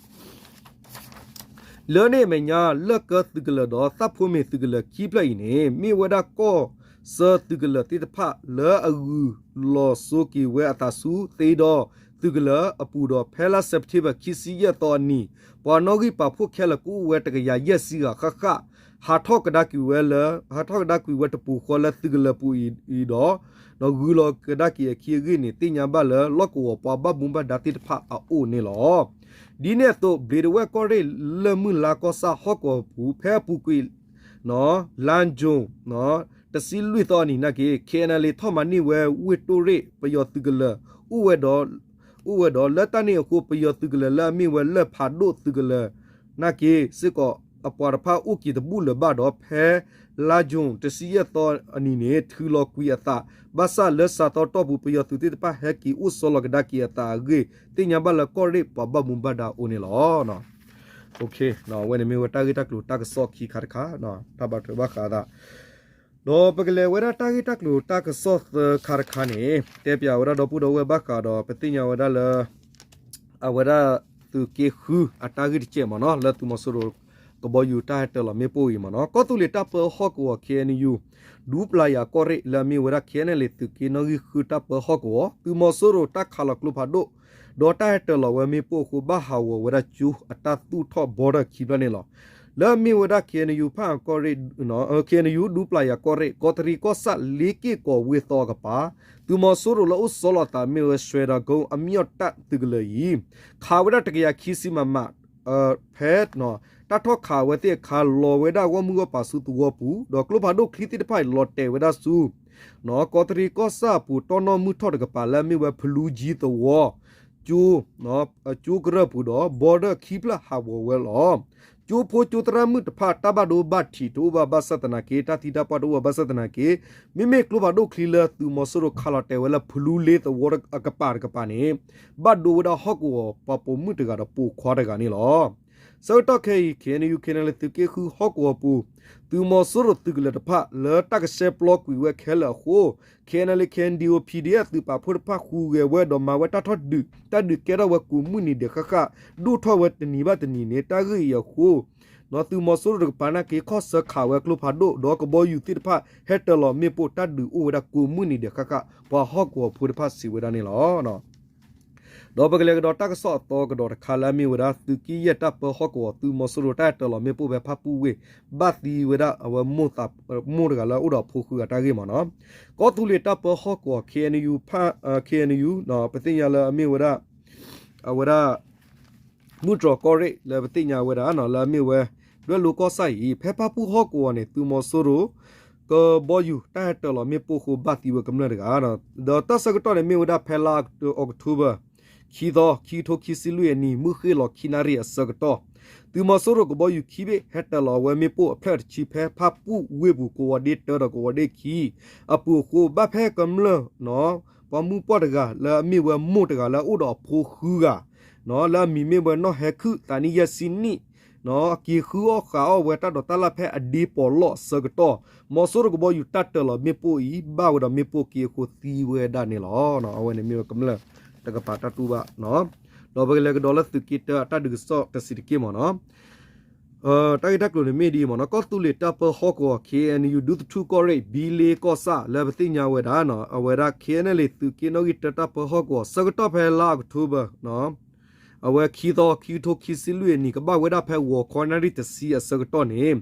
လၢန့ၣ်အမဲာ်ညါ လၢၢ်ကၢသုးကလၢၤဒီးသၣ်ဖိမ့ၤသုးကလၢၤခံဖျၢၣ်အံၤန့ၣ် မ့ၢ်ဝဲဒၣ်ကီၢ်ဆၢသုးကလၢၤသ့ၣ်တဖၣ်လၢအဂုာ်လီၤစိၤက့ၤဝဲအသးဆူသ့ဒီသုးကလၢၤအပူၤဒီး ဖဲလါစဲးပထ့ဘၢၣ်ခံဆံယဲၢ်သီအနံၤ ပှၤနီၣ်ဂံၢ်ပာ်ဖှိၣ်ခဲလၢာ်ကအိၣ်ဝဲတကယၤယဲၢ်ဆံဂၤဃၣ်ဃၣ် ဟးထီၣ်ကဒါကွံာ်ဝဲလၢ ဟးထီၣ်ကဒါကွံာ်ဝဲတပူၤဃီလၢသုးကလၢၤပူၤအံၤဒီး ဂုာ်လီၤကဒါက့ၤအခံအဂ့ၢ်န့ၣ် သ့ၣ်ညါဘၣ်လၢလီၢ်ကဝီၤပှၤဘၣ်မူဘၣ်ဒါသ့ၣ်တဖၣ်အအိၣ်န့ၣ်လီၤ. ဒ်န့ၣ်အသိး ဘျံးဒဝဲၢ်ကီၢ်ရ့ၣ်လၢၢ်မုၢ်လါကီၢ်ဆၣ်ဟီၣ်ကဝီၤပူၤ ဖဲအပူၤကွံာ် လါယူၤ တဆံလွံၢ်သီအနံၤနာ်က့ K N L A ထီၣ်မၤန့ၢ်ဝဲဝ့ၢ်တိၣ်ရ့ၣ် ပယီၤသုးကလၢၤ အိၣ်ဝဲဒီး အိၣ်ဝဲဒီးလၢတၢ်န့ၣ်အဃိ ပယီၤသုးကလၢၤလၢအမ့ၢ်ဝဲလၢၢ်ဖးဒိၣ်သုးကလၢၤနာ်က့ စ့ၢ်ကီးအပှၤတဖၣ်အိၣ်က့ၤတဘူၣ်လၢၤဘၣ်ဒီး ဖဲလါယူၤ တဆံယဲၢ်သီအနံၤန့ၣ် ထုးလီၤကွံာ်အသး ဘၣ်ဆၣ်လၢစှၤသီတီၢ်ပူၤ ပယီၤသုးသ့ၣ်တဖၣ်ဟဲက့ၤအိၣ်ဆီလီၤကဒါက့ၤအသးအဂ့ၢ် သ့ၣ်ညါဘၣ်လၢကီၢ်ရ့ၣ်ပှၤဘၣ်မူဘၣ်ဒါအိၣ်န့ၣ်လီၤ. အဝဲန့ၣ်မ့ၢ်ဝဲတၢ်ဂ့ၢ်တၢ်ကျိၤတၢ်ကစီၣ်ခံခါတခါ တၢ်ဘၣ်ထွဲဘၣ်ဃးသး ဒီးပကလဲၤဝဲဒၣ်တၢ်ဂ့ၢ်တၢ်ကျိၤတၢ်ကစီၣ်သၢခါတခါန့ၣ် တဲပၠးဝဲဒၣ်ဒီပုၢ်ဒီဝဲၢ်ဘၣ်ဃးဒီး ပသ့ၣ်ညါဝဲဒၣ်လၢ အဝဲဒၣ်သုးက့ဃုအတၢ်ဂ့ၢ်တကဲးမ့ၢ်နီၤ လၢသုးမီၤစိရိၤကဘီယူၤတၢ်ဟဲတၢၤလီၤမ့ၣ်ပိၢ်အံၤမ့ၢ်နီၤ ကီၢ်သူလ့ၤတၢ်ပၢဟီၣ်ကဝီၤ K N U ဒူပျၤယၤကီၢ်ရ့ၣ်လၢအမ့ၢ်ဝဲဒၣ် K N L A သုးက့နီၣ်ဂံၢ်ဃုတၢ်ပၢဟီၣ်ကဝီၤ သုးမီၤစိရိၤတၢ်ခးလီၤကျိဖးဒိၣ် ဒီးတၢ်ဟဲတၢၤလီၤဝဲမ့ၣ်ပိၢ်အဃိ ဘၣ်ဟးဂီၤဝဲဒၣ်ကၠိအတၢ်သူၣ်ထီၣ် border ခံဖျၢၣ်န့ၣ်လီၤ. လၢအမ့ၢ်ဝဲဒၣ် K N U ဖၣ်အကီၢ်ရ့ၣ် K N U ဒူပျၤယၤကီၢ်ရ့ၣ် ကီးတရံးကီၢ်ဆၣ်လ့က့ၢ်ကီးဝ့ၢ်သီအကပၤ သုးမီၤစိရိၤလၢအိၣ်ဆီလီၤသးမ့ၢ်ဝဲ ရွှဲၤဒၤကိ အမံၤအီၣ်တပ်သုးကလၢၤအံၤ ခးဝဲဒၣ်တကယၤခံဆံ မမ ဖဲ တၢ်ထီၣ်ခးဝဲသ့ၣ်အခါ လီၤဝဲဒၣ်ဂီၢ်မုၢ်ဂီၢ်ပၤဆူသဝီပူၤ ဒီးကျိဖးဒိၣ်ချံသ့ၣ်တဖၣ်အံၤ လီၤတဲာ်ဝဲဒၣ်ဆူ ကီးတရံးကီၢ်ဆၣ်အပူၤ တီၢ်နီၣ်မုၢ်ထီၣ်တကပၤလၢအမ့ၢ်ဝဲဖလူကၠံသဝီ ကၠိ ကၠိကရၢၢ်ပူၤဒီး border ခံဖျၢၣ်ဟးဂီၤဝဲလီၤ. ကၠိဖိကၠိသရၣ်မုၣ်တဖၣ် တၢ်ဘၣ်ဒိဘၣ်ထံးတအိၣ်ဘၣ်ဘၣ်ဆၣ်သနာ်က့ တၢ်သံတၢ်ပှၢ်တအိၣ်ဘၣ်ဘၣ်ဆၣ်သနာ်က့ မ့မ့ၢ်ကျိဖးဒိၣ်ချံလၢသုးမီၤစိရိၤခးလီၤတဲာ်ဝဲလၢဖလူလ့သဝီအကပၤတကပၤန့ၣ် ဘၣ်ဒိဝဲဒၣ်ဟီၣ်ကဝီၤပှၤပိာ်မုၣ်တဂၤဒီးပိာ်ခွါတဂၤန့ၣ်လီၤ. ဆၢကတီၢ်ခဲအံၤ K N U K N L A သုးက့ဃုဟီၣ်ကဝီၤပူၤ သုးမီၤစိရိၤသုးကလၢၤတဖၣ် လၢတၢ်ကဆှဲပျီကွံာ်ဝဲခဲလၢာ်အဃိ K N L A K N D O P D F သုးပာ်ဖှိၣ်တဖၣ်ဃုဂဲၤဝဲဒီးမၤဝဲတၢ်ထီၣ်ဒုး တၢ်ဒုးကဲထီၣ်ဝဲကိးမုၢ်နံၤဒဲးဃၣ်ဃၣ် ဒိၣ်ထီၣ်ဝဲတနံၤဘၣ်တနံၤန့ၣ် တၢ်ဂ့ၢ်အံၤအဃိ သုးမီၤစိရိၤတကပၤနာ်က့ ခီၣ်ဆၢခးဝဲကျိဖးဒိၣ် ဒီးကဘီယူၤသ့ၣ်တဖၣ် ဟဲတၢၤလီၤမ့ၣ်ပိၢ်တၢ်ဒုးအိၣ်ဝဲဒၣ်ကိးမုၢ်နံၤဒဲးဃၣ်ဃၣ် ပှၤဟီၣ်ကဝီၤဖိတဖၣ်စံးဝဲဒၣ်န့ၣ်လီၤ. ဒီးပကလဲၤကဒီးတၢ်ကစီၣ်အသီကဒီးတခါလၢအမ့ၢ်ဝဲဒၣ် သုးက့ယဲၢ်တၢ်ပၢဟီၣ်ကဝီၤ သုးမီၤစိရိၤတၢ်ဟဲတၢၤလီၤမ့ၣ်ပိၢ်ဖဲဖၣ်ပူၣ်ဝ့ၢ် ဘၣ်သံဝဲဒၣ်အဝဲမိၢ်သး မိၢ်တဂၤလၢအအိၣ်ဒီးအဖိဃုဂၤတၢ်ဂ့ၢ်မ့ၢ်နီၤ. ကီၢ်သူလ့ၤတၢ်ပၢဟီၣ်ကဝီၤ ခ့ၣ်အဲၣ်ယူၣ် ပသ့ၣ်ညါလၢအမ့ၢ်ဝဲဒၣ် အဝဲဒၣ် မုၢ်တြီၤကီၢ်ရ့ၣ်လၢပသ့ၣ်ညါဝဲဒၣ်နီၤ လၢအမ့ၢ်ဝဲ ဒွဲၣ်လိၤကီၢ်ဆၣ်အံၤ ဖဲဖၣ်ပူၣ်ဟီၣ်ကဝီၤန့ၣ် သုးမီၤစိရိၤ ကဘီယူၤတၢ်ဟဲတၢၤလီၤမ့ၣ်ပိၢ်အဃိ ဘၣ်သံဝဲကမျၢၢ်တဂၤ, ဒီးတၢ်ဆၢကတီၢ်န့ၣ်မ့ၢ်ဝဲဒၣ်ဖဲလါအီးကထိဘၢၣ် ခံသီ ခံကထိခံဆံလွံၢ်အနံၤ မုၢ်ဃ့ၢ်လီၤခံနၣ်ရံၣ်အဆၢကတီၢ် သုးမီၤစိရိၤကဘီယူၤခံဘ့ၣ် ဟဲတၢၤလီၤဝဲမ့ၣ်ပိၢ်အဖျၢၣ်တဆံဖဲဖၣ်ပူၣ်ဝ့ၢ်ပူၤ ကိးဝီၤဒ့တၢဒီးကိးဝီၤဒ့ခံ အပူၤအဃိ ဘၣ်ဖဲကမျၢၢ် ပှၤမုၢ်ပှၢ်တဂၤလၢအမ့ၢ်ဝဲမိၢ်တဂၤလၢအအိၣ်ဒီးအဖိဃုဂၤ လၢအမံၤမ့ၢ်ဝဲနီၢ်ဟဲခုၣ် သးနံၣ်ယဲၢ်ဆံနံၣ် အက့ၤဃုအီၣ်ဃးအီၣ်ဝဲတၢ်ဒိးတၢ်လၣ်ဖဲအဒ့ပီးလီၢ်အဆၢကတီၢ် မီၤစိရိၤကဘီယူၤတၢ်တၢၤလီၤမ့ၣ်ပိၢ်အံၤ ဘၣ်ဝဲဒီးမ့ၣ်ပိၢ်က့အဃိသံဝဲဒၣ်န့ၣ်လီၤ. အဝဲန့ၣ်မ့ၢ်ဝဲကမျၢၢ်တကပၤတၢ်တူၢ်ဘၣ် ဒီးပကလဲၤကဒီးလၢသုးက့တၢအတၢ်ဒုးကစီၣ်တဆံးတက့ၢ်မ့ၢ်နီၤ တၢ်ဂ့ၢ်တၢ်ကျိၤန့ၣ်မ့ၢ်ဒ်အံၤမ့ၢ်နီၤ ကီၢ်သူလ့ၤတၢ်ပၢဟီၣ်ကဝီၤ ခ့ၣ်အဲၣ်ယူၣ် ဒူသထူကီၢ်ရ့ၣ် ဘံလ့ကီၢ်ဆၣ်လၢပသ့ၣ်ညါဝဲဒၣ် အဝဲဒၣ် ခ့ၣ်အဲၣ်ယူၣ် သုးက့နီၣ်ဂံၢ်တၢတၢ်ပၢဟီၣ်ကဝီၤ ဆၢကတီၢ်ဖဲလါအီးကထိဘၢၣ် အဝဲခံသီ ခံကထိခံဆံလွံၢ်အနံၤ ကဘၣ်ဝဲဒၣ်ဖဲဂီၤခီနၣ်ရံၣ်တဆံအဆၢကတီၢ်န့ၣ်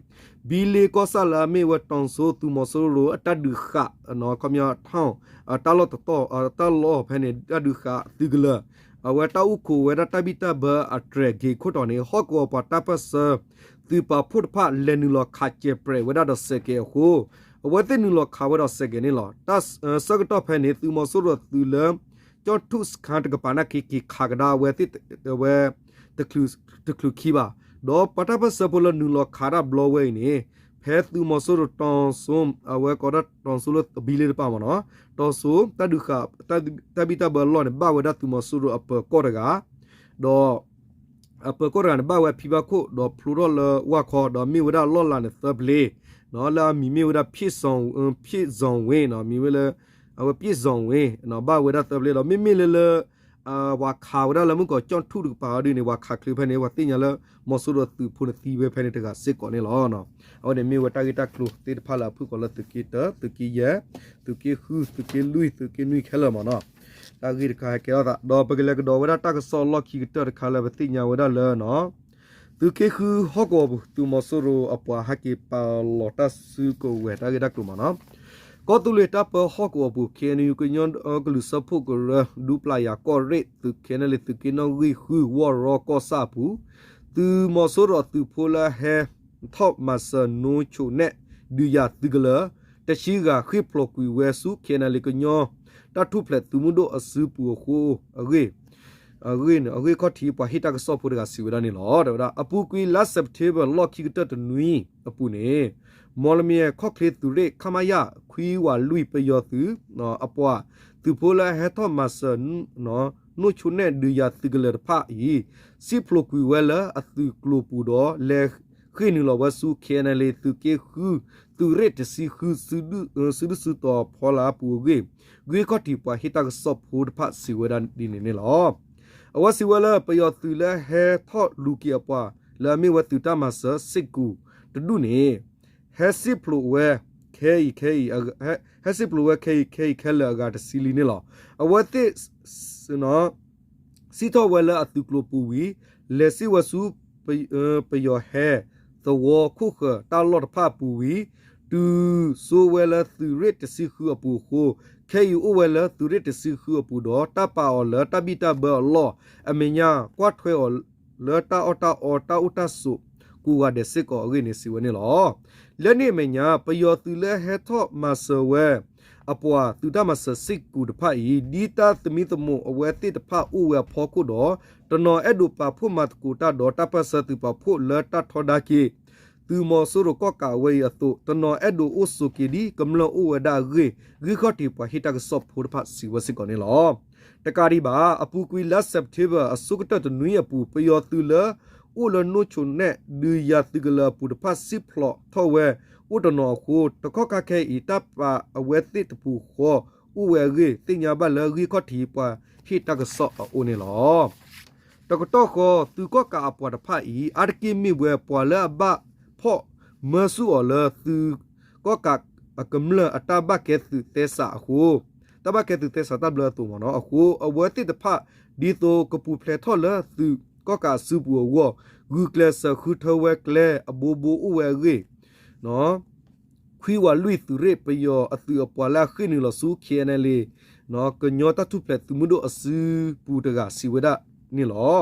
ဘံလ့ကီၢ်ဆၣ်လၢအမ့ၢ်ဝဲတီၤစိ သုးမီၤစိရိၤအတၢ်ဒုးဃာ် ခီပညီ တၢ်လီၢ်တတီၢ် တၢ်လီၢ်ဖဲန့ၣ် တၢ်ဒုးဃာ်အသုးကလၢၤ အဝဲတၢ်အိၣ်ခိးဝဲဒၣ်တၢ်ဘံၣ်တၢ်ဘၢအတြဲၤက့ၤခိၣ်တီန့ၣ် ဟီၣ်ကဝီၤပှၤတၢ်ပၢၢ်ဆၢ သုးပာ်ဖှိၣ်တဖၣ်လဲၤနုာ်လီၤခးစဲးပြဲးဝဲဒၣ်ဒီးစဲးကဲးအဃိ အဝဲသ့ၣ်နုာ်လီၤခးဝဲဒီးစဲးကဲးန့ၣ်လီၤ. တၢ်ဆၢကတီၢ်ဖဲန့ၣ် သုးမီၤစိရိၤအသုးလၢ ကၠီၣ်ထူၣ်စခါတကပၤနာ်က့ က့ၤခးကဒါအဝဲသ့ၣ် အဝဲ တချုးခံဘၣ်, ဒီးပှၤတၢ်ပၢၢ်ဆၢဖိလၢနုာ်လီၤခးတၢ်ဘျီဝဲအံၤန့ၣ် ဖဲသုးမီၤစိရိၤတီၤစိ အဝဲကိးဒၣ်တီၤစိလၢဘံလ့တပၤမ့ၢ်နီၤ, တီၤစိ တၢ်ဒုးဃာ် တၢ်ဘံၣ်တၢ်ဘၢအလီၢ်န့ၣ် ဘၣ်ဝဲဒၣ်သုးမီၤစိရိၤအပၢၤကီၢ်တဂၤ, ဒီး အပၢၤကီၢ်တဂၤန့ၣ် ဘၣ်ဝဲဖံဘၣ်ခိၣ် ဒီးဖျိထီၣ်လၢဝၣ်ခီ ဒီးမ့ၢ်ဝဲဒၣ်လီၢ်လၤန့ၣ်သၢပျ့ၤ, လၢအမံၤမ့ၢ်ဝဲဒၣ် ဖံးဇီဝ့ မံၤဝဲလၢ အဝဲဖံးဇီဝ့ ဘၣ်ဝဲဒၣ်သၢပျ့ၤ ဒီးမ့မ့ၢ်လၢလၢ ပှၤခးဝဲဒၣ်လၢမုၢ်ကီၤကၠီၣ်ထူၣ်တကပၤအီၤဒ်န့ၣ် ပှၤခးချုးဖဲန့ၣ် ပှၤသ့ၣ်ညါလၢ မီၤစိရိၤသုးဖိန့ၣ်သံဝဲဖဲန့ၣ်တဂၤစ့ၢ်ကီးန့ၣ်လီၤ. အဝဲန့ၣ်မ့ၢ်ဝဲတၢ်ဂ့ၢ်တၢ်ကျိၤသ့ၣ်တဖၣ်လၢအဖုၣ်ကိာ်လၢသုးက့တၢ, သုးက့ယဲၢ်, သုးက့ဃု, သုးက့လွံၢ်, သုးက့နွံခဲလၢာ်မ့ၢ်နီၤ, တၢ်ဂ့ၢ်တခါဟဲကဲထီၣ်သး ဒီးပကလဲၤကဒီးဝဲဒၣ်တၢ်ကစီၣ်အလီၢ်ခံကတၢၢ်တခါလၢပသ့ၣ်ညါဝဲဒၣ်လၢ သုးက့ဃုဟီၣ်ကဝီၤပူၤ သုးမီၤစိရိၤအပှၤဟဲက့ၤပာ်လီၤတၢ်စုကဝဲၤ တၢ်ဂ့ၢ်တၢ်ကျိၤမ့ၢ်နီၤ, ကီၢ်သူလ့ၤတၢ်ပၢဟီၣ်ကဝီၤပူၤ ခ့ၣ်အဲၣ်ယူၣ် ကညီကလုာ်စၢဖှိၣ်ကရၢ ဒူပျၢ်ယၤကီၢ်ရ့ၣ် သုး ခ့ၣ်အဲၣ်ယူၣ် သုးက့နီၣ်ဂံၢ်ဃု ဝီၢ်ရီကီၢ်ဆၣ်အပူၤ သုးမီၤစိရိၤအသုးဖိလၢဟဲထီၣ်မၤစၢၤနိဆိၣ်နဲၣ်ဒုးယၤသုးကလၢၤ တဆံဂၤ ဃ့ၢ်ဖျိးကွံာ်ဝဲဆူ ခ့ၣ်အဲၣ်ယူၣ် ကညီတၢ်ထူၣ်ဖျဲးသုးမုၢ်ဒိၣ်အစုပူၤအဃိ အဂ့ၢ် အဂ့ၢ် အဂ့ၢ်ခီၣ်ထံးပှၤဟ့ၣ်တၢ်ကစီၣ်ဖိတဂၤစံးဝဲဒၣ်န့ၣ်လီၤ. တဲဝဲဒၣ် အပူၤကွံာ်လါစဲးပထ့ဘၢၣ် လီၢ်ခံကတၢၢ်တနွံအပူၤန့ၣ် မီၣ်လမံၤအဲၣ် ခီၣ်ချ့သုးရ့ၣ် ခမရ ခွံဝးလွံၢ် ပယီၤသုး အပှၤသုးဖိလၢအဟဲထီၣ်မၤစၢၤ နိဆိၣ်နဲၣ်ဒုးယၤသုးကလၢၤတဖၣ်အံၤ စံၣ်ဖျိးကွံာ်ဝဲလၢအသုးကျိၤပူၤဒီး လဲၤဃ့ၢ်နုာ်လီၤဝဲဆူ ခ့ၣ်အဲၣ်ယူၣ် သုးက့ဃု သုးရ့ၣ်တဆံဃု စုဒုၣ်စုတီၤဖီလာ်အပူၤအဂ့ၢ် ဂ့ၢ်ခီၣ်ထံးပှၤဟ့ၣ်တၢ်ကစီၣ်ဖိတဖၣ်စံးဝဲဒၣ်ဒ်န့ၣ်န့ၣ်လီၤ. အဝဲစံးဝဲလၢ ပယီၤသုးလၢဟဲထီၣ်လူၤက့ၤအပှၤ လၢအမ့ၢ်ဝဲသုးတၢ်မၤစၢၤစ့ၢ်ကီးတဒူၣ်န့ၣ် ဟဲစံၣ်ဖျိးဝဲ ခဲအံၤခဲအံၤ ဟဲစံၣ်ဖျိးဝဲခဲအံၤခဲအံၤခဲလၢာ်အဂၤတဆံလံန့ၣ်လီၤ. အဝဲသ့ၣ် စံၣ်ထီၣ်ဝဲလၢအသုးကျိၤပူၤဝံၤ လဲၤစံၣ်ဝဲဆူ ပယီၤဟဲ သဝီခိၣ်ဃၢၤတၢ်လီၢ်တဖၣ်အပူၤဝံၤ တုၤစိဝဲလၢသုးရ့ၣ်တဆံဃုအပူၤအဃိ ခဲအံၤအိၣ်ဝဲလၢသုးရ့ၣ်တဆံဃုအပူၤဒီး တၢ်ပာ်အီၤလၢတၢ်ဘံၣ်တၢ်ဘၢအလီၢ် အမဲာ်ညါ ကွၢ်ထွဲအီၤလၢတၢ်အီၣ်တၢ်အီတၢ်အိၣ်တၢ်ဆိး ကိးဂၤဒဲးစ့ၢ်ကီးအဂ့ၢ်န့ၣ် စံးဝဲန့ၣ်လီၤ. လၢန့ၣ်အမဲာ်ညါ ပယီၤသုးလၢဟဲထီၣ်မၤစၢၤဝဲ အပှၤသုးတၢ်မၤစၢၤစ့ၢ်ကီးတဖၣ်အံၤ ဒ်တၢ်သမံသမိးအဝဲသ့ၣ်တဖၣ်အိၣ်ဝဲအဖီခိၣ်ဒီး တနီၤအဲၣ်ဒိးပာ်ဖှိၣ်မၤသကိးတၢ်ဒီးတၢ်ပၢၢ်ဆၢသုးပာ်ဖှိၣ်လၢတၢ်ထီဒါက့ၤ သုးမီၤစိရိၤကီၣ်ကးဝဲအံၤအသိး တနီၤအဲၣ်ဒိးအိၣ်ဆိးက့ၤဒ်ကမျၢၢ်အိၣ်ဝဲဒၣ်အဂ့ၢ် ဂ့ၢ်ခီၣ်ထံးပှၤဟ့ၣ်တၢ်ကစီၣ်ဖိတဖၣ်စံးဝဲစ့ၢ်ကီးန့ၣ်လီၤ. တကးဒံးဘၣ် အပူၤကွံာ်လါစဲးပထ့ဘၢၣ်အဆိကတၢၢ်တနွံအပူၤ ပယီၤသုးလၢ အိၣ်လၢနိဆိၣ်နဲၣ်ဒုးယၤသုးကလၢၤအပူၤတဖၣ်စံၣ်ဖျိးထီၣ်ဝဲ အိၣ်တနီၤအဃိ တကီၢ်ခါခဲအံၤ တၢ်ပာ်အဝဲသ့ၣ်တပူၤဃီအိၣ်ဝဲအဂ့ၢ် သ့ၣ်ညါဘၣ်လၢဂ့ၢ်ခီၣ်ထံးပှၤဟ့ၣ်တၢ်ကစီၣ်အအိၣ်န့ၣ်လီၤ. တကတီၢ်ဃီ သုးကီၣ်ကးအပှၤတဖၣ်အံၤ အါတက့ၢ်မ့ၢ်ဝဲပှၤလၢအဘၣ်ဖီၣ်မၢဆူၣ်အီၤလၢ သုးကီၣ်ကးအကမျၢၢ်အတၢ်ဘၣ်ကဲသုးသဲစးအဃိ, တၢ်ဘၣ်ကဲသုးသဲစးတၢ်ဘျၢအသိးမ့ၢ်နီၤ, အဃိ အဝဲသ့ၣ်တဖၣ် ဒ်သိးကပူၤဖျဲးထီၣ်လၢသုးကီၣ်ကးအစုပူၤအဂီၢ်, ဂုာ်ကျဲးစၢးဃုထၢဝဲကျဲအဘိဘိအိၣ်ဝဲအဂ့ၢ် ခွံဝၤလွံၢ်သုးရ့ၣ် ပယီၤအသုးအပှၤလၢအဃ့ၢ်နုာ်လီၤဆူ ခ့ၣ်အဲၣ်အၣ်လ့ ကညီတၢ်ထူၣ်ဖျဲးသုးမုၢ်ဒိၣ်အစုပူၤတဂၤစံးဝဲဒၣ်န့ၣ်လီၤ.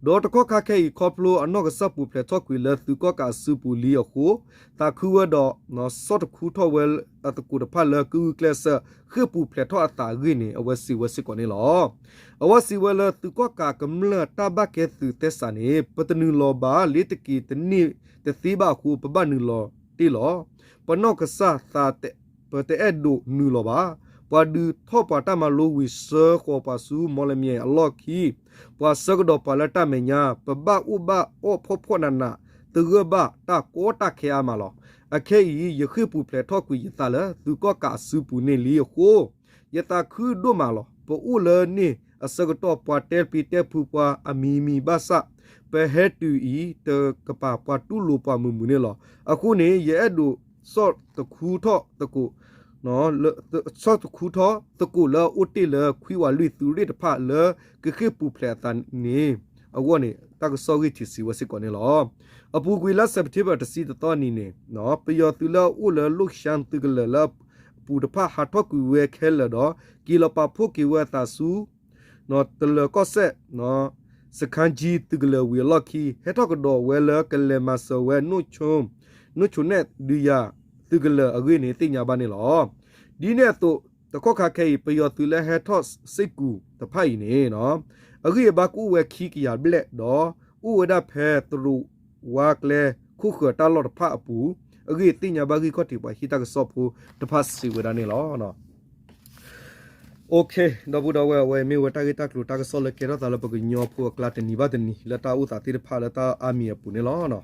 ဒီးတကီၢ်ခါခဲအံၤ ခီဖျိအနီၢ်ကစၢ်ပူၤဖျဲးထီၣ်ကွံာ်လၢသုးကီၣ်ကးအစုပူၤလံအဃိ, သးခုဝဲဒီး ဆီၣ်တခူထီၣ်ဝဲအသကိးတဖၣ်လၢ ကဂုာ်ကျဲးစၢးဃ့ၢ်ပူၤဖျဲးထီၣ်အသးအဂ့ၢ်န့ၣ် အဝဲစံးဝဲစ့ၢ်ကီးန့ၣ်လီၤ. အဝဲစံးဝဲလၢ သုးကီၣ်ကးကမျၢၢ်တၢ်ဘၣ်ကဲသုးသဲစးန့ၣ် ပတနုာ်လီၤဘၣ်, လ့ၤတက့ၤတန့ၢ်တသ့ဘၣ်အဃိ ပဘၣ်နုာ်လီၤတ့ၢ်လီၤ. ပနီၢ်ကစၢ်သး ပတအဲၣ်ဒိးနုာ်လီၤဘၣ်. ပှၤဒုးထီၣ်ပှၤတၢ်မၤလိဝံၤ ဆှၢဃီၤပှၤဆူမီၣ်လမၠဲၣ်အလီၢ်ခံ, ပှၤဆှၢကဒီးပှၤလၢတၢ်မဲာ်ညါ, ပဘၣ်အိၣ်ဘၣ်အီၣ်ဖှီၣ်ဖှီၣ်နးနး, တဂၢၢ်ဘၣ်တၢ်ကီတၢ်ခဲအါမးလီၤ. အခဲအံၤ ယဃ့ၢ်ပူၤဖျဲးထီၣ်ကွံာ်ယသးလၢ သုးကီၣ်ကးအစုပူၤန့ၣ်လံအဃိ, ယသးခုဒိၣ်မးလီၤ. ပအိၣ်လၢန့ၣ်အဆၢကတီၢ် ပှၤတဲပျံၤတဲဖုးပှၤအမံၤမံၤဘၣ်ဆၣ်, ပဟဲတုၤအံၤ တကပၤ ပှၤတူၢ်လိာ်ပှၤမုာ်မုာ်န့ၣ်လီၤ. အဃိန့ၣ် ယအဲၣ်ဒိးဆီၣ်တခူထီၣ်သကိး ဆီၣ်တခူထီၣ်သကိးလၢအအိၣ်တ့ၢ်လၢ ခွံဝၤလွံၢ်သုးရ့ၣ်တဖၣ်လၢကဃ့ၢ်ပူၤဖျဲးအသးန့ၣ်အဂီၢ်န့ၣ် တၢ်ကစီၣ်ဂံၢ်ထံးစံးဝဲစ့ၢ်ကီးန့ၣ်လီၤ. အပူၤကွံာ်လါစဲးပထ့ဘၢၣ်တဆံတသီနံၤန့ၣ် ပယီၤသုးလၢအအိၣ်လၢလိၣ်ရှါသုးကလၢာ်လၢအပူၤတဖၣ် ဟးထီၣ်ကွံာ်ဝဲခဲလၢာ်ဒီး က့ၤလီၤပာ်ဖှိၣ်က့ၤဝဲအသးဆူ တလၢၤကီၢ်စဲၣ် စခါကၠံသုးကလၢာ်ဝံၤအလီၢ်ခံ ဟဲထီၣ်ကဒီးဝဲလၢကလဲၤမၤစၢၤဝဲ နိၣ်ဆိနဲၣ်ဒုးယၤသုးကလၢာ်အဂ့ၢ်န့ၣ် သ့ၣ်ညါဘၣ်န့ၣ်လီၤ. ဒ်န့ၣ်အသိး တကီၢ်ခါခဲအံၤ ပယီၤသုးလၢဟဲထီၣ်စ့ၢ်ကီးတဖၣ်အံၤန့ၣ် အဂံၢ်အဘါကအိၣ်ဝဲခံကယၤဘျဲၣ်ဒီး အိၣ်ဝဲဒၣ်ဖဲသရိာ်ဝါကျဲခိၣ်ဃၢၤတၢ်လီၢ်တဖၣ်အပူၤ အဂ့ၢ်သ့ၣ်ညါဘၣ်ဂံၢ်ခီၣ်ထံးပှၤဟံးတၢ်ကစီၣ်ဖိတဖၣ်စံးဝဲဒၣ်န့ၣ်လီၤ. ဒီပုၢ်ဒီဝဲၢ် အဝဲမ့ၢ်ဝဲတၢ်ဂ့ၢ်တၢ်ကျိၤတၢ်ကစီၣ်လၢကဲထီၣ်သးလၢပကညီဖိအကျါတနံၤဘၣ်တနံၤ လၢတၢ်အိၣ်သးသ့ၣ်တဖၣ်လၢတၢ်အါမံၤအပူၤန့ၣ်လီၤ.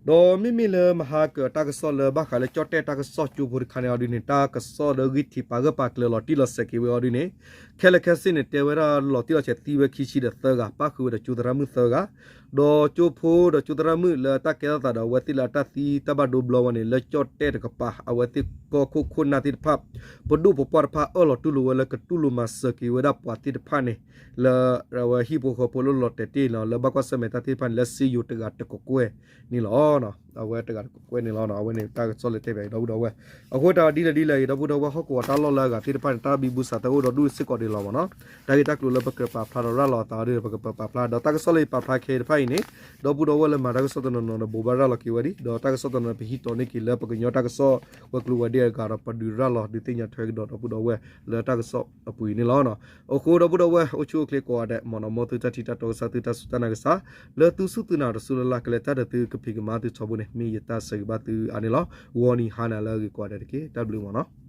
ဒီးမ့မ့ၢ်လၢမဟါကအတၢ်ကစီၣ်လၢဘၣ်ဃးလၢကၠီၣ်တဲၣ်တၢ်ကစီၣ်ကၠိဖိတခါန့ၣ်အီၤဒ်န့ၣ် တၢ်ကစီၣ်ဒီးဂံၢ်ထံးပာ်ဂၢၢ်ပာ်ကျၢၤလီၤတံၢ်လီၤဆဲးက့ၤဝဲအီၤဒ်န့ၣ် ခဲလၢာ်ခဲဆ့န့ၣ် တဲဝဲဒၣ်လီၤတံၢ်လီၤဆဲးသံဝဲခံဆံဒီးသၢဂၤ ပၣ်ဃုာ်ဝဲဒီးကၠိသရၣ်မုၣ်သၢဂၤ ဒီးကၠိဖိဒီးကၠိသရၣ်မုၣ်လၢတၢ်ကဲထီၣ်သးဒီးအဝဲသ့ၣ်လၢအတၢ်သံတၢ်ဘၣ်ဒိဘျီဝဲန့ၣ် လၢကၠီၣ်တဲၣ်တကပၤ အဝဲသ့ၣ်ကီၢ်ခိၣ်ခိၣ်နၢ်သ့ၣ်တဖၣ် ပဒိၣ်ပပှၢ်တဖၣ်အၢၣ်လီၤတူၢ်လိာ်ဝဲလၢကတူၢ်လိာ်မၤစၢၤက့ၤဝဲဒၣ်ပှၤသ့ၣ်တဖၣ်န့ၣ် လၢအဝဲဟံၣ်ဖိဃီဖိလၢလီၤတဲာ်တ့ၢ်လီၤ လၢဘၣ်ကွၢ်ဆၢၣ်မဲာ်တၢ်သ့ၣ်တဖၣ်န့ၣ် လၢစ့ယိၤတဂၤတကကွဲၢ်န့ၣ်လီၤ. အဝဲတဂၤတကကွဲၢ်န့ၣ်လီၤ. အဝဲန့ၣ်တၢ်ကစီၣ်လၢတဲဘၣ်အံၤ ဒီပုၢ်ဒီဝဲၢ် အဃိတၢ်ဒ်လဲၣ်ဒ်လဲၣ်အံၤ ဒီပုၢ်ဒီဝဲၢ် ဟီၣ်ကဝီၤတၢ်လီၢ်လၢအဂၤသ့ၣ်တဖၣ်န့ၣ် တၢ်ဘံဘူစးသၢအိၣ်ဒီးဒူၣ်စ့ၢ်ကီးန့ၣ်လီၤမ့ၢ်နီၤ. တၢ်ဂ့ၢ်တၢ်ကျိၤလၢပကြၢးပာ်ဖျါဒီးရၤလီၤအသးအီၤဒ်န့ၣ် ပကပာ်ဖျါ ဒီးတၢ်ကစီၣ်လၢယပာ်ဖျါခဲအံၤတဖၣ်အံၤန့ၣ် ဒီပုၢ်ဒီဝဲၢ်လၢမၤတၢ်ကစီၣ်တနီၤနီၤဒီးဘိးဘၣ်ရၤလီၤက့ၤဝဲဒၣ် ဒီးတၢ်ကစီၣ်တနီၤပဟံးတီၤန့ၢ်က့ၤလၢပကညီတၢ်ကစီၣ်ဝဲၤကျိၤဝဲၤဒ့အဂၤဒီး ပဒုးရၤလီၤဒုးသ့ၣ်ညါထွဲကဒီးဒီပုၢ်ဒီဝဲၢ်လၢတၢ်ကစီၣ်အပူၤအံၤန့ၣ်လီၤ. အဃိဒီပုၢ်ဒီဝဲၢ် အိၣ်ဆူၣ်အိၣ်ချ့ကိးဂၤဒဲး မ်နီၢ် မ်သုတၢ်ထံၣ်တၢ်တီကစၢ် သုတၢ်စူၢ်တၢ်နာ်ကစၢ် လၢသုစူၢ်သုနာ်တစူၢ်လၢ်လၢ် ကလဲၤတၢ်ဒီးသုကဖံးကမၤသုထီဘိန့ၣ် မ့ၢ်ယတၢ်ဆၢဂ့ၤဘၣ်သုအါန့ၣ်လီၤ. ဂီၤနံၤဟါနၤလၢအဂ့ၤကိးဂၤဒဲးတက့ၢ်. တၢ်ဘျုးမ့ၢ်နီၤ.